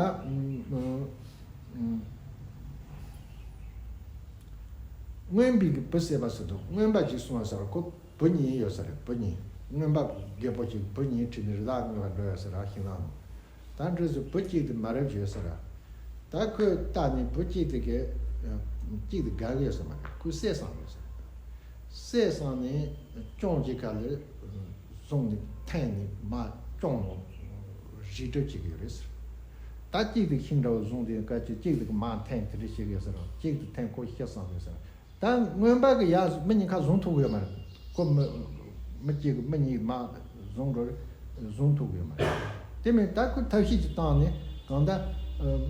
མངོན་པའི་གི་བུ་བསད་པ་ཟེར་དུས། མངོན་པ་ཅིག་གསུངས་པ་ཟེར། ཁོ་བུ་གཉིས་ཡོད་ས་རེད། བུ་གཉིས། མངོན་པ་རྒད་པོ་ཅིག་བུ་གཉིས་ཁྲིད་ནས་རི་དྭགས་རྔོན་པར་འགྲོ་ཡོད་ས་རེད། ཤིང་ནགས་ནང་། ད་འདྲ་ཟེར། བུ་གཅིག་དེ་མ་རབས་ཡོད་ས་རེད། ད་ཁོས་བལྟས་ནས་བུ་གཅིག་དེ་གས་གཅིག་དེ་དགའ་གི་ཡོད་ས་མ་རེད། ཁོས་བསད་བསམ་ཡོད་ས་རེད། བསད་བསམ་ནས་ཅོང་གཅིག་ཁ་ལ་བཟུང་ནས་འཐེན་ནས་མར་ཅོང་ནང་རི་ཁྲོད་བྱེད་ཀྱི་ཡོད་རེད་ཟེར། ད་གཅིག་དེ་ཤིང་འདྲ་བོ་བཟུང་དེ་ག་ཅིག་གཅིག་དེ་མར་འཐེན་དེ་འདྲ་བྱེད་ཀྱི་ཡོད་ས་རེད། གཅིག་དེ་འཐེན་ཁོ་ཤི་བསམ་ཡོད་ས་རེད། ད་མངོན་པ་གི་ཡ་མི་གཉིས་ཀ་བཟུང་ཐུབ་ཀྱི་ཡོད་མ་རེད། ཁོ་མི་མི་གཅིག་གི་མི་གཉིས་མར་བཟུང་འགྲོ་རེད། བཟུང་ཐུབ་ཀྱི་ཡོད་མ་རེད། དེ་མིན་ད་ཁོས་ཐབས་ཤེས་ཅིག་བཏང་ནས། གང་ལྟར་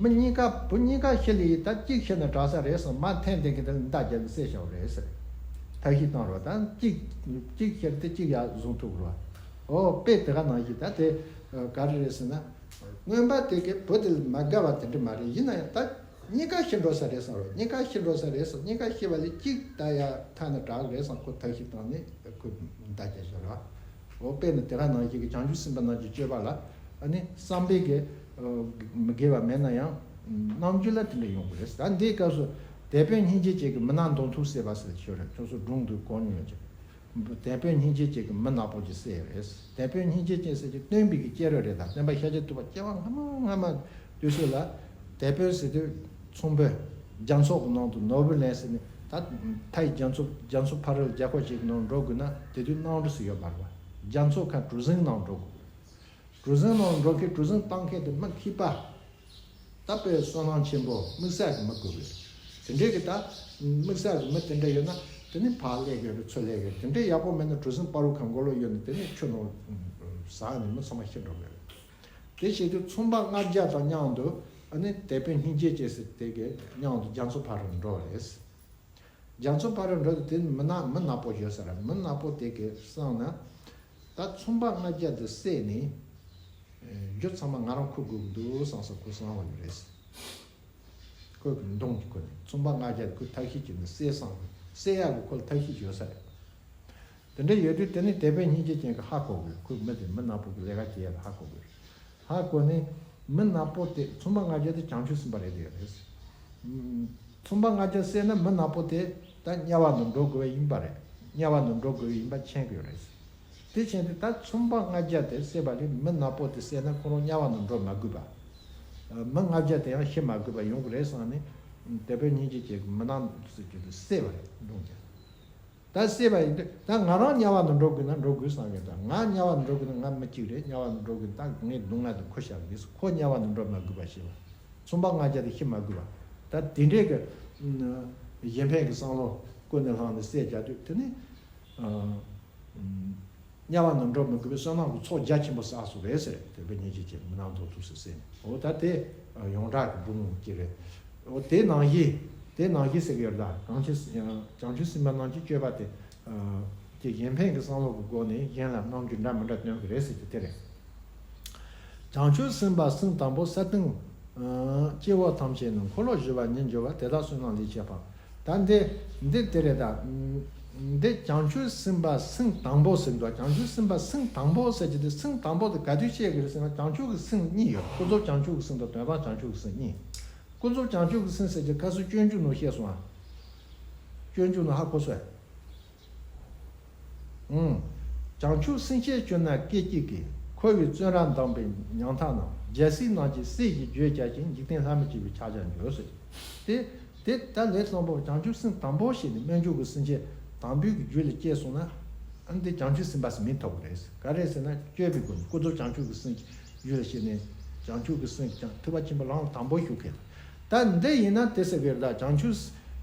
མི་གཉིས་ཀ་བུ་གཉིས་ཀ་ཤི་ལ་ཡིན། ད་གཅིག་ཤི་ན་དྲག་ས་རེད་བསམ། མར་འཐེན་དེ་གི་དེ་ལ་མདའ་རྒྱབ་ནས་བསད་བཞག་པ་རེད་ཟེར། ཐབས་ཤེས་བཏང་རོགས། ད་གཅིག་གཅིག་ཤི་དེ་གཅིག་ཡར་བཟུང་ཐུབ་རོགས། འོ་དཔེ་དེ་ག་ནང་བཞིན་ད་དེ་ག་རེ་རེད་ཟེར་ན། མངོན་པ་དེ་གི་བུ་དེ་ལ་མ་དགའ་བ་དེ་འདྲ་མ་རེད། ཡིན་ན་ཡང་ད་གཉིས་ཀ་ཤི་འགྲོ་ས་རེད་བསམ་རོགས། གཉིས་ཀ་ཤི་འགྲོ་ས་རེད་བསམ། གཉིས་ཀ་ཤི་བ་ལས་གཅིག་ད་ཡར་ཐར་ན་དྲག་རེད་བསམ། ཁོ་ཐབས་ཤེས་བཏང་ནས་ཁོས་མདའ་རྒྱབ་བཞག་ར། འོ་དཔེར་ན་དེ་ག་ནང་བཞིན་གྱི་བྱང་ཆུབ་སེམས་དཔའ་རྣམས་ཀྱི་སྤྱོད་པ་ལ་ཨ་ནི་བསམ་པའི་གི་མི་དགེ་བ་མེད་ན་ཡང་རྣམ་འགྱུར་ལ་དེ་འདྲ་ཡོང་གི་རེད། ད་འདིའི་སྐབས་སུ་དེད་དཔོན་སྙིང་རྗེ་ཅན་གྱིས་མི་ནག་མདུང་ཐུང་བསད་པ་ཟེར་ཤོད་རེད། ཁྱོད་ཚོ་སྒྲུང་དུ་གོ་མྱོང་ཡོད་ཀྱི། དེད་དཔོན་སྙིང་རྗེ་ཅན་གྱིས་མི་ནག་པོ་ཅིག་བསད་རེད། དེད་དཔོན་སྙིང་རྗེ་ཅན་ཟེར་གྱི་སྟོན་པའི་གི་སྐྱེས་རབས་རེད། ད་སྟོན་པ་ཤཱཀྱ་ཐུབ་པ་སྐྱེ་བ་སྔ་མ་སྔ་མ་དུས་སུ་ལ་དེད་དཔོན་ཟེར་དུས་ཚོང་དཔོན། རྒྱ་མཚོ་གི་ནང་དུ་ནོར་བུ་ལེན་ཟེར་ནས། ད་མཐའི་རྒྱ་མཚོ་རྒྱ་མཚོ་ཕ་རོལ་རྒྱ་ཁོག་ཅིག་གི་ནང་འགྲོ་དགོས་ན་དེ་དུས་གནམ་གྲུ་ཟེར་ཡོད་མ་རེད་པ། རྒྱ་མཚོ་ཁ་གྲུ་གཟིངས་ནང་འགྲོ་དགོས། གྲུ་གཟིངས་ནང་འགྲོ་མཁན་གྲུ་གཟིངས་བཏང་མཁན་དེ་མི་མཁས་པ། ད་དཔེ་བསོད་ནམས་ཆེན་པོ་དམིགས་བསལ་གྱི་མི་དགོས་པས། དེ་འདྲའི་གི་ད་དམིགས་བསལ་གྱི་མི་དེ་འདྲ་ཡོད་ན་དེ་ནི་ཕར་སླེབས་ཀྱི་རེད། ཚུར་སླེབས་ཀྱི་རེད། དེ་འདྲའི་ཡག་པོ་མེད་ན་གྲུ་གཟིངས་བར་དུ་ཁ་མགོ་ལོག་གཡོལ་ནས་དེ་ནི་ཆུ་ནང་ཟགས་ནས་མི་ཚང་མ་ཤི་འགྲོ་གི་རེད། དེ་བྱེད་དུས་ཚོང་པ་ལྔ་བརྒྱ་དང་མཉམ་དུ་ཨ་ནི་དེད་དཔོན་སྙིང་རྗེ་ཅན་ཟེར་དེ་གི་མཉམ་དུ་རྒྱ་མཚོ་ཕར་འགྲོ་བ་རེད། རྒྱ་མཚོ་ཕར་འགྲོ་དུས་དེ་མི་ནག་མི་ནག་པོ་ཡོད་ས་རེད། མི་ནག་པོ་དེ་གི་བསམ་ན། ད་ཚོང་པ་ལྔ་བརྒྱ་དེ་བསད་ནས་རྒྱུ་ཚང་མ་ང་རང་ཁུར་དགོས་ཀྱི་འདུག་བསམ་སོང་། ཁོ་བསམ་བློ་ཡོད་རེད། ཁོ་གི་མདུང་གི་ཁོ་ནས་ཚོང་པ་ལྔ་བརྒྱ་དེ་ཁོས་ཐབས་ཤེས་བྱས་ནས་བསད་བསམ་གི། བསད་ཡག་གི་ཁོ་ལ་ཐབས་ཤེས་ཡོད་ས་རེད། དེ་འདྲ་ཡོད་དུས་དེ་ནི་དེད་དཔོན་སྙིང་རྗེ་ཅན་གྱིས་ཧ་གོ་དགོས། ཁོས་མི་དེ་མི་ནག་པོ་གི་ལས་ཀ་བྱེད་ཡ་ལ་ཧ་གོ་དགོས། ཧ་གོ་ནས་མི་ནག་པོ་དེ་ཚོང་པ་ལྔ་བརྒྱ་དེ་བྱང་ཆུབ་སེམས་དཔའ་རེད་དེ་རེད། ཚོང་པ་ལྔ་བརྒྱ་བསད་ན་མི་ནག་པོ་དེ་ད་དམྱལ་བ་ནང་འགྲོ་དགོས་པ་ཡིན་པ་རེད། དམྱལ་བ་ནང་འགྲོ་དགོས་པ་ཡིན་པ་མཁྱེན་གྱི་ཡོད་རེད། དེ་བྱས་ཏེ་ད་ཚོང་པ་ལྔ་བརྒྱ་དེ་བསད་པ་ལས་མི་ནག་པོ་དེ་བསད་ན་ཁོ་རང་དམྱལ་བ་ནང་འགྲོ་མ་དགོས་པ། མི་ལྔ་བརྒྱ་དེ་ཡང་ཤི་མ་དགོས་པ་ཡོང་གི་རེད་བསམ་ནས། དེད་དཔོན་སྙིང་རྗེ་ཅན་གྱིས་མི་ནག་ཟེར་རྒྱུ་དེ་བསད་པ་རེད། མདུང་རྒྱབ། ད་བསད་པ་ཡིན་དུས་ད་ང་རང་དམྱལ་བ་ནང་འགྲོ་དགོས་ན་འགྲོ་དགོས་བསམ་གི། ད་ང་དམྱལ་བ་ནང་འགྲོ་དགོས་ན་ང་མི་གཅིག་རེད། དམྱལ་བ་ནང་འགྲོ་དགོས་ན་ད་ངས་སྡུག་བསྔལ་དེ་འཁུར་བཞག་དགོས། ཁོ་དམྱལ་བ་ནང་འགྲོ་མ་དགོས་པ་བྱེད་པ། ཚོང་པ་ལྔ་བརྒྱ་དེ་ཤི་མ་དགོས་པ། ད་དེ་འདྲའི་གི་གཞན་ཕན་གྱི་བསམ་བློ་ཀུན་ནས་བསླངས་ནས་བསད་རྒྱག་དུས་དེ་ནི། དམྱལ་བ་ནང་འགྲོ་མི་དགོས་པའི་བསོད་ནམས་ཀྱི་ཚོགས་རྒྱ་ཆེན་པོ་བསགས་སོ་རེད་ཟེར། དེ་བོད་ཉིད་ཀྱི་ཅེས་མི་སྣང་མདོག་ཐུག་སུ་ཟེར་ནས། འོ་ད་དེ་ཡོངས་གྲགས་ཀྱི་འབུམ་གྱི་རེད། འོ་དེ་ནང་བཞིན་དེ་ནང་བཞིན་ཟེར་གི་ཡོད་ལ། བྱང་ཆུབ་བྱང་ཆུབ་སེམས་དཔའ་རྣམས་ཀྱི་སྤྱོད་པ་དེ་ཀྱི་གཞན་ཕན་གྱི་བསམ་བློ་གི་སྒོ་ནས་གཞན་ལ་རྣམ་འགྱུར་འདྲ་མི་འདྲ་སྟོན་གི་རེད་ཟེར་གྱི་དེ་རེད། བྱང་ཆུབ་སེམས་དཔའ་སེམས་དང་པོ་ས་སྟེང་སྐྱེ་བོ་ཐམས་ཅད་ནི། འཁོར་ལོ་བཞི་པ་ཉིད་འཇོམས་པ། དེ་དག་བསོད་ནམས་ལས་སྐྱེས་པ། ད་འདི་འདི་དེ་རེད་ད། འདི་བྱང་ཆུབ་སེམས་དཔའ་སེམས་དང་པོ་ཟེར་འདུག་བྱང་ཆུབ་སེམས་དཔའ་སེམས་དང་པོ་ཟེར་གྱི་དེ་སེམས་དང་པོ་དེ་ག་དུས་བཤད་ཀྱི་རེད་ཟེར་ན། བྱང་ཆུབ་ཀྱི་སེམས་གཉིས་ཡོད། ཀུན་རྫོབ་བྱང་ཆུབ་ཀྱི་སེམས་དང་དོན་དམ་བྱང་ཆུབ་ཀྱི་སེམས་གཉིས། ཀུན་རྫོབ་བྱང་ཆུབ་ཀྱི་སེམས་ཟེར་གྱི་ཁ་སང་སྤྱོད་འཇུག་ནང་བཤད་སོང་ཨ། སྤྱོད་འཇུག་ནང་ཧ་གོ་སོང་ཨ། ཨང་། བྱང་ཆུབ་སེམས་ཅན་སྤྱོད་ན་སྐད་ཅིག་གིས། འཁོར་བའི་བཙོན་རར་བསྡམས་པའི་ཉམ་ཐག་རྣམས། རྒྱལ་སྲས་རྣམས་ཀྱི་སྲས་ཀྱི་རྒྱུད་བྱ་ཞིང་། འཇིག་རྟེན་ལྷ་མི་སྐྱེ་བའི་ཕྱག་རྒྱར་འགྱུར་ཟེར། དེ་དེ་ད་ལས་དང་པོ་བྱང་ཆུབ་སེམས་དང་པོ་བྱས་ནས་སྨོན་འཇུག་གི་སེམས་ཅན་དང་པོའི་གི་རྒྱུད་ལ་སྐྱེས་སོང་ན། ཨ་ནི་དེ་བྱང་ཆུབ་སེམས་དཔའ་ཟེར་མིང་ཐོབ་པ་རེད། ག་རེ་ཟེར་ན་སྤྱོད་པའི་སྒོ་ནས་ཀུན་རྫོབ་བྱང་ཆུབ་ཀྱི་སེམས་ཀྱི་རྒྱུད་ལ་སྐྱེས་ནས་བྱང་ཆུབ་ཀྱི་སེམས་ཀྱང་ཐུབ་པ་ཆེན་པོ་ལམ་དང་པོ་ཞུགས་མཁན། ད་འདི་ཡིན་ན་དེ་ཟེར་གི་རེད་ད། བྱང་ཆུབ་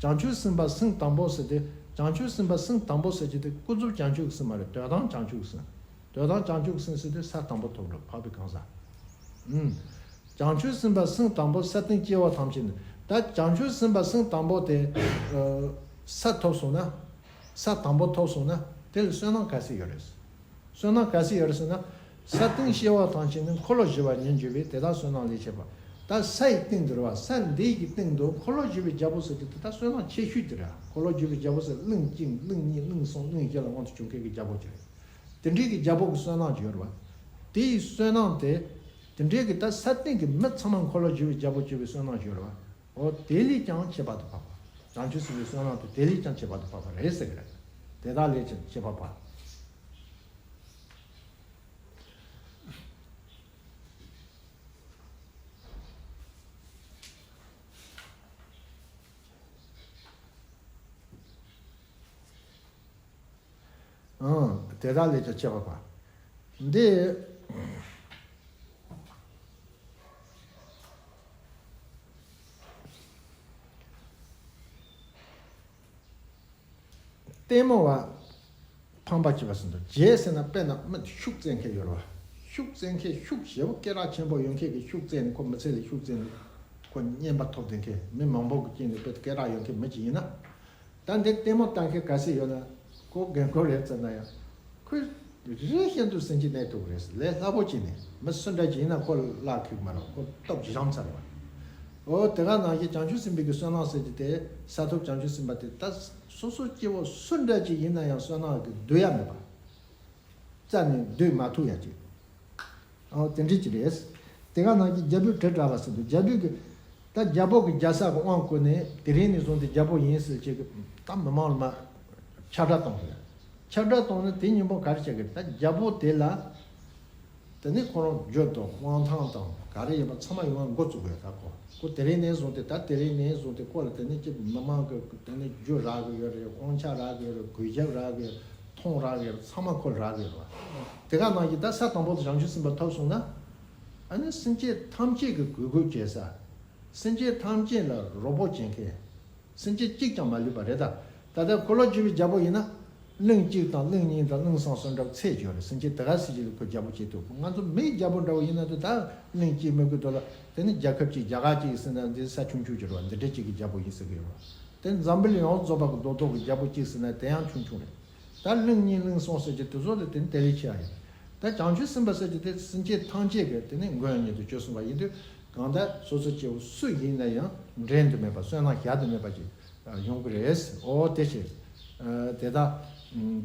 བྱང་ཆུབ་སེམས་དཔའ་སེམས་དང་པོ་ཟེར་ཏེ། བྱང་ཆུབ་སེམས་དཔའ་སེམས་དང་པོ་ཟེར་གྱི་དེ་ཀུན་རྫོབ་བྱང་ཆུབ་ཀྱི་སེམས་མ་རེད། དོན་དམ་བྱང་ཆུབ་ཀྱི་སེམས། དོན་དམ་བྱང་ཆུབ་ཀྱི་སེམས་ཟེར་དུས་ས་དང་པོ་ཐོབ་འགྲོ་འཕགས་པའི་གང་ཟག་ཨུམ། བྱང་ཆུབ་སེམས་དཔའ་སེམས་དང་པོ་ས་སྟེང་སྐྱེ་བོ་ཐམས་ཅད་ནི། ད་བྱང་ཆུབ་སེམས་དཔའ་སེམས་དང་པོ་དེ་ས་ཐོབ་སོང་ན། ས་དང་པོ་ཐོབ་སོང་ན་དེ་ལ་བསོད་ནམས་ག་ཚད་ཡོད་རེད། བསོད་ནམས་ག་ཚད་ཡོད་རེད་ཟེར་ན། ས་སྟེང་སྐྱེ་བོ་ཐམས་ཅད་ནི། འཁོར་ལོ་བཞི་པ་ཉིད་འཇོམས་པའི། དེ་དག་བསོད་ནམས་ལས་སྐྱེས་པ། ད་སའི་སྟེང་དུ་རེད་བ། ས་འདི་ཡི་སྟེང་དུ་འཁོར་ལོ་བཞི་པའི་རྒྱལ་པོ་ཟེར་གྱི་དེ་དག་བསོད་ནམས་ཆེ་ཤོས་དེ་རེད། འཁོར་ལོ་བཞི་པའི་རྒྱལ་པོ་ཟེར་གླིང་གཅིག་གླིང་གཉིས་གླིང་གསུམ་གླིང་བཞི་ལ་དབང་དུ་བྱུང་མཁན་གྱི་རྒྱལ་པོ་ཅིག་རེད། དེ་འདྲའི་གི་རྒྱལ་པོ་གི་བསོད་ནམས་ཅིག་ཡོད་རེད་བ། དེ་ཡི་བསོད་ནམས་དེ། དེ་འདྲའི་གི་ད་ས་སྟེང་གི་མི་ཚང་མ་འཁོར་ལོ་བཞི་པའི་རྒྱལ་པོ་སྐྱེ་བའི་བསོད་ནམས་ཅིག་ཡོད་རེད་བ། འོ་དེ་ལས་ཀྱང་ཁྱད་པར་དུ་འཕགས་པ། བྱང་ཆུབ་སེམས་དཔའི་བསོད་ནམས་དེ་དེ་ལས་ཀྱང་ཁྱད་པར་དུ་འཕགས་པ་རེད་ཟེར་གི་རེད། དེ་དག་ལས་ཀྱང་ཁྱད་པར་འཕགས། ཨང་། དེ་དག་ལས་ཀྱང་ཁྱད་པར་འཕགས། འདི། ལྟད་མོ་བ་ཕམ་པ་བྱེད་པ་ཟེར་འདུག་རྗེ་ཟེར་ན་དཔེར་ན་མི་ཤུགས་བཙན་མཁན་ཡོད་རེད་བ། ཤུགས་བཙན་མཁན་ཤུགས་ཞེ་པོ་སྐད་གྲགས་ཆེན་པོ་ཡོད་མཁན་གྱི་ཤུགས་བཙན་ནས་ཁོ་མི་ཚེ་ལ་ཤུགས་བཙན་ནས་ཁོ་རྔན་པ་ཐོབ་བསྡད་མཁན། མི་མང་པོ་གི་རྐྱེན་ནས་དཔེ་སྐད་གྲགས་ཡོད་མཁན་མི་ཅིག་ཡིན་ན། ད་འདི་ལྟད་མོ་ལྟ་མཁན་ག་ཚད་ཡོད་ན་ཁོ་རྒན་འཁོགས་རེད་ཟེར་ན་ཡང་ཁོས་རེ་ཞིག་ཏུ་སེམས་ཅན་གནས་ཐུབ་རེད། ལས་སླ་པོ་བྱས་ནས་མི་སུ་འདྲ་ཅིག་ཡིན་ན་ཁོ་བརླག་ཁུག་མ་རེད། ཁོ་སྟོབས་ཀྱིས་བཞེངས་ཚར་བ། འོ་དེ་ག་ནང་བཞིན་བྱང་ཆུབ་སེམས་དཔའི་གི་བསོད་ནམས་ཟེར་གྱི་དེ་ས་ཐོབ་བྱང་ཆུབ་སེམས་དཔའ་དེ་ད་སོ་སོ་སྐྱེ་བོ་སུ་འདྲ་ཅིག་ཡིན་ན་ཡང་བསོད་ནམས་ཀྱི་བསྡུ་ཡ་མེད་པ། རྩ་ནས་བསྡུ་མ་ཐུབ་ཡ་ཅིག་ཨོ་དེ་འདྲ་ཅིག་རེད། དེ་ག་ནང་བཞིན་རྒྱལ་པོའི་དྲིལ་བསྒྲགས་པ་ཟེར་འདུག་རྒྱལ་པོའི་གི་ད་རྒྱལ་པོ་གི་རྒྱལ་ས་གི་དབང་བསྐུར་ནས་དེ་རིང་ནས་བཟུང་སྟེ་རྒྱལ་པོ་ཡིན་ཟེར་ཅིག་ད་མི་མང་ལ་མ་ཁྱབ་བསྒྲགས་གཏོང་དགོས། ཁྱབ་བསྒྲགས་གཏོང་ནས་དེ་སྙིང་པོ་ག་རེ་བྱེད་དགོས། ད་རྒྱལ་པོ་དེ་ལ་དེ་ནས་ཁོ་རང་རྒྱུ་དང་དབང་ཐང་དང་ག་རེ་ཡིན་པ་ཚང་མ་ཡོང་བ་འགོ་བཙུགས་དགོས། ད་ཁོ་ཁོ་དེ་རིང་ནས་བཟུང་སྟེ་ད་དེ་རིང་ནས་བཟུང་སྟེ་ཁོ་ལ་དེ་ནས་ཅི་མི་མང་གི་དེ་ནས་རྒྱུ་རག་གི་ཡོད་རེད། དབང་ཆ་རག་གི་ཡོད་རེད། གུས་ཞབས་རག་གི་ཡོད་རེད། མཐོང་རག་གི་ཡོད་རེད། ཚང་མ་ཁོ་ལ་རག་གི་ཡོད་རེད་བ། དེ་ག་ནང་བཞིན་ད་ས་དང་པོ་དེ་བྱང་ཆུབ་སེམས་དཔའ་ཐོབ་སོང་ན། ཨ་ནི་སེམས་ཅན་ཐམས་ཅད་ཀྱི་གུས་བཀུར་བྱེད་ས། སེམས་ཅན་ཐམས་ཅད་ལ་རོགས་པ་བྱེད་མཁན། སེམས་ཅན་གཅིག་ཀྱང་མ་ལུས་པ་རེད་ད། ད་ལྟ་འཁོར་ལོ་བསྒྱུར་བའི་རྒྱལ་པོ་ཡིན་ན། གླིང་གཅིག་དང་གླིང་གཉིས་དང་གླིང་གསུམ་སོགས་འདྲ་བ་ཚད་ཅིག་ཡོད་རེད། སེམས་ཅན་དེ་ག་སྲིད་ཅིག་ལ་ཁོ་རྒྱལ་པོ་བྱེད་ཐུབ། ང་ཚོ་མིའི་རྒྱལ་པོ་འདྲ་བོ་ཡིན་ན་དེ་ད་གླིང་གཅིག་མི་དགོས་དོ་ལ། དེ་ནི་རྒྱལ་ཁབ་གཅིག་རྒྱ་གར་གཅིག་ཟེར་ན་འདི་ས་ཆུང་ཆུང་ཅིག་རེད་བ། འདི་འདྲ་གཅིག་གི་རྒྱལ་པོ་ཡིན་ཟེར་གི་ཡོད་རེད་བ། དེ་འཛམ་བུ་གླིང་ཡོངས་རྫོགས་པ་གི་རྡོག་རྡོག་གི་རྒྱལ་པོ་གཅིག་ཟེར་ན་དེ་ཡང་ཆུང་ཆུང་རེད། ད་གླིང་གཉིས་གླིང་གསུམ་ཟེར་གྱི་དེ་ཚོ་ལ་དེ་ནི་དེ་ལས་ཆེ་བ་ཡིན། ད་བྱང་ཆུབ་སེམས་དཔའ་ཟེར་གྱི་དེ་སེམས་ཅན་ཐམས་ཅད་ཀྱི་དེ་ནི་མགོན་ཉིད་དུ་གྱུར་སོང་བ་ཡིན་དུས། གང་ལྟར་སོ་སོ་སྐྱེ་བོ་སུ་ཡིན་ན་ཡང་འགྲན་དུ་མེད་པ་བསོད་ནམས་གཞལ་དུ་མེད་པ་ཅིག་ཡོང་གི་རེད། འོ་དེ་བྱས། དེ་དག་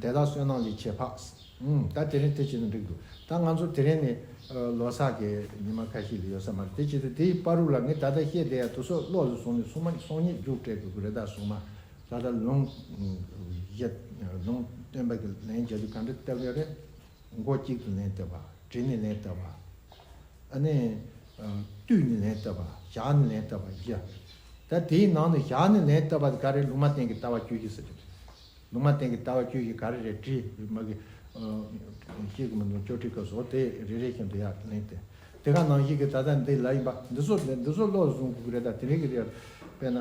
དེ་དག་བསོད་ནམས་ལས་ཆེས་འཕགས། ད་དེ་རིང་དེ་བྱས་ན་འགྲིག་འདུག་ད་ང་ཚོ་དེ་རིང་ནས་ལོ་གསར་གྱི་ཉི་མ་ཁ་ཤས་ལས་ཡོད་ས་མ་རེད། དེ་བྱས་ཏེ་དེའི་བར་དུ་ལ་ངས་ད་ལྟ་བཤད་བསྡད་ཡ་དེ་ཚོ་བློ་ལ་བཟུང་ནས་སོང་མ་སོང་ཉིད་རྒྱུགས་སྤྲད་དགོས་ཀྱི་རེད། ད་སོང་མ་ད་ལྟ་ལུང་བཞི་ལུང་སྟོན་པ་གི་ལན་རྒྱག་རྒྱུ་ག་འདྲ་བལྟ་གི་ཡོད་རེད། མགོ་གཅིག་ཏུ་ལན་བཏབ་པ། དྲིལ་ནས་ལན་བཏབ་པ། ཨ་ནི། བཏུད་ནས་ལན་བཏབ་པ། བཞག་ནས་ལན་བཏབ་པ་བཞི། ད་དེའི་ནང་ནས་བཞག་ནས་ལན་བཏབ་པ་དེ་ག་རེ། ལུང་མ་བསྟན་གྱི་ལྟ་བ་བཅུ་བཞི་ཟེར་གྱི་འདུག་ལུང་མ་བསྟན་གྱི་ལྟ་བ་བཅུ་ཡི་ག་རེ་རེད་དྲིས་མ་གི། ཤེས་ཀྱི་མི་འདུག་བཅོ་ཁྲིད་སྐབས་སུ་དེ་རེ་རེ་བཞིན་དུ་ཡར་ལེན་ཏེ། དེ་ག་ནང་བཞིན་གྱི་ད་ལྟ་འདི་ལ་ཡིན་པ་འདི་ཚོ་འདི་ཚོ་བློ་བཟུང་དགོས་ཀྱི་རེད། ད་དེ་རིང་གི་དེ་དཔེར་ན་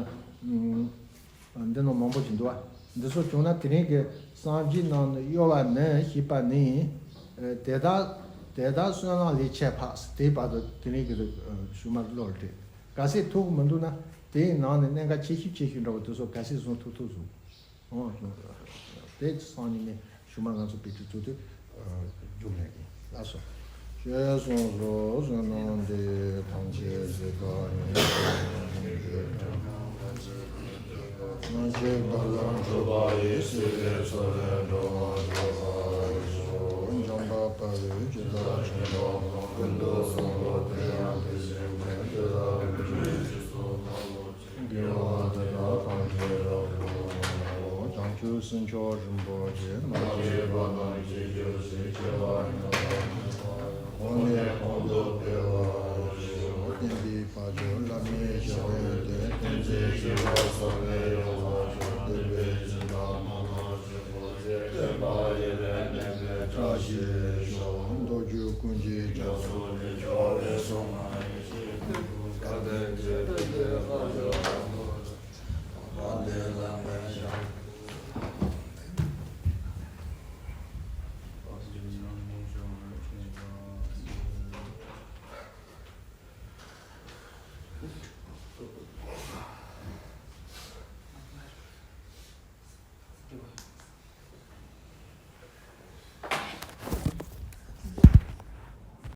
འདི་ནང་མང་པོ་ཞིག་འདུག་བ། འདི་ཚོ་བྱུང་ན་དེ་རིང་གི་སངས་རྒྱས་རྣམས་ནི་གཡོ་བ་ནི་ཞེས་པ་ནི། དེ་དག་དེ་དག་བསོད་ནམས་ལས་ཆད་ཕག་དེའི་བར་དུ་དེ་རིང་གི་ཞུ་མ་བློ་རེད། གལ་སྲིད་ཐུབ་ཀྱི་མི་འདུག་ན་དེའི་ནང་ནས་གནད་འགག་ཆེ་ཤོས་ཆེ་ཤོས་འདྲ་བོ་དེ་ཚོ་གལ་སྲིད་བཟུང་ཐུབ་ཐུབ་བཟུང་། ཨོ། དེ་སང་ཉིན་ནས་ཞུ་མ་ང་ཚོ་དཔེ་ཁྲིད་ཚུགས་དུས་རྒྱུགས་ལས་ཀྱི་ལགས་སོ། ཞེས་གསུངས་སོ། བསོད་ནམས་འདི་ཐམས་ཅད་གཟིགས་པ་ཉིད། སྣང་སྲིད་རྦ་ཀློང་འཁྲུགས་པ་ཡི། སྲིད་པའི་མཚོ་ལས་འགྲོ་བ་སྒྲོལ་བར་ཤོག་འཇམ་དཔལ་དཔའ་བོས་ཇི་ལྟར་བསྐུལ་བ། ཀུན་ཏུ་བཟང་པོ་དེ་ཡང་དེ་བཞིན་ཏེ། དེ་ལ་ཕན་ཕྱིར་རྗེས་སུ་བསྔོ། དགེ་བ་འདི་དག་ཐམས་ཅད་རབ་ཏུ་བསྔོ། བྱང་ཆུབ་སེམས་མཆོག་རིན་པོ་ཆེ། མ་སྐྱེས་པ་དང་སྐྱེ་གྱུར་ཅིག་སྐྱེ་བ་ཉམས་པ་ཉམས་པ། འོག་ནས་འོག་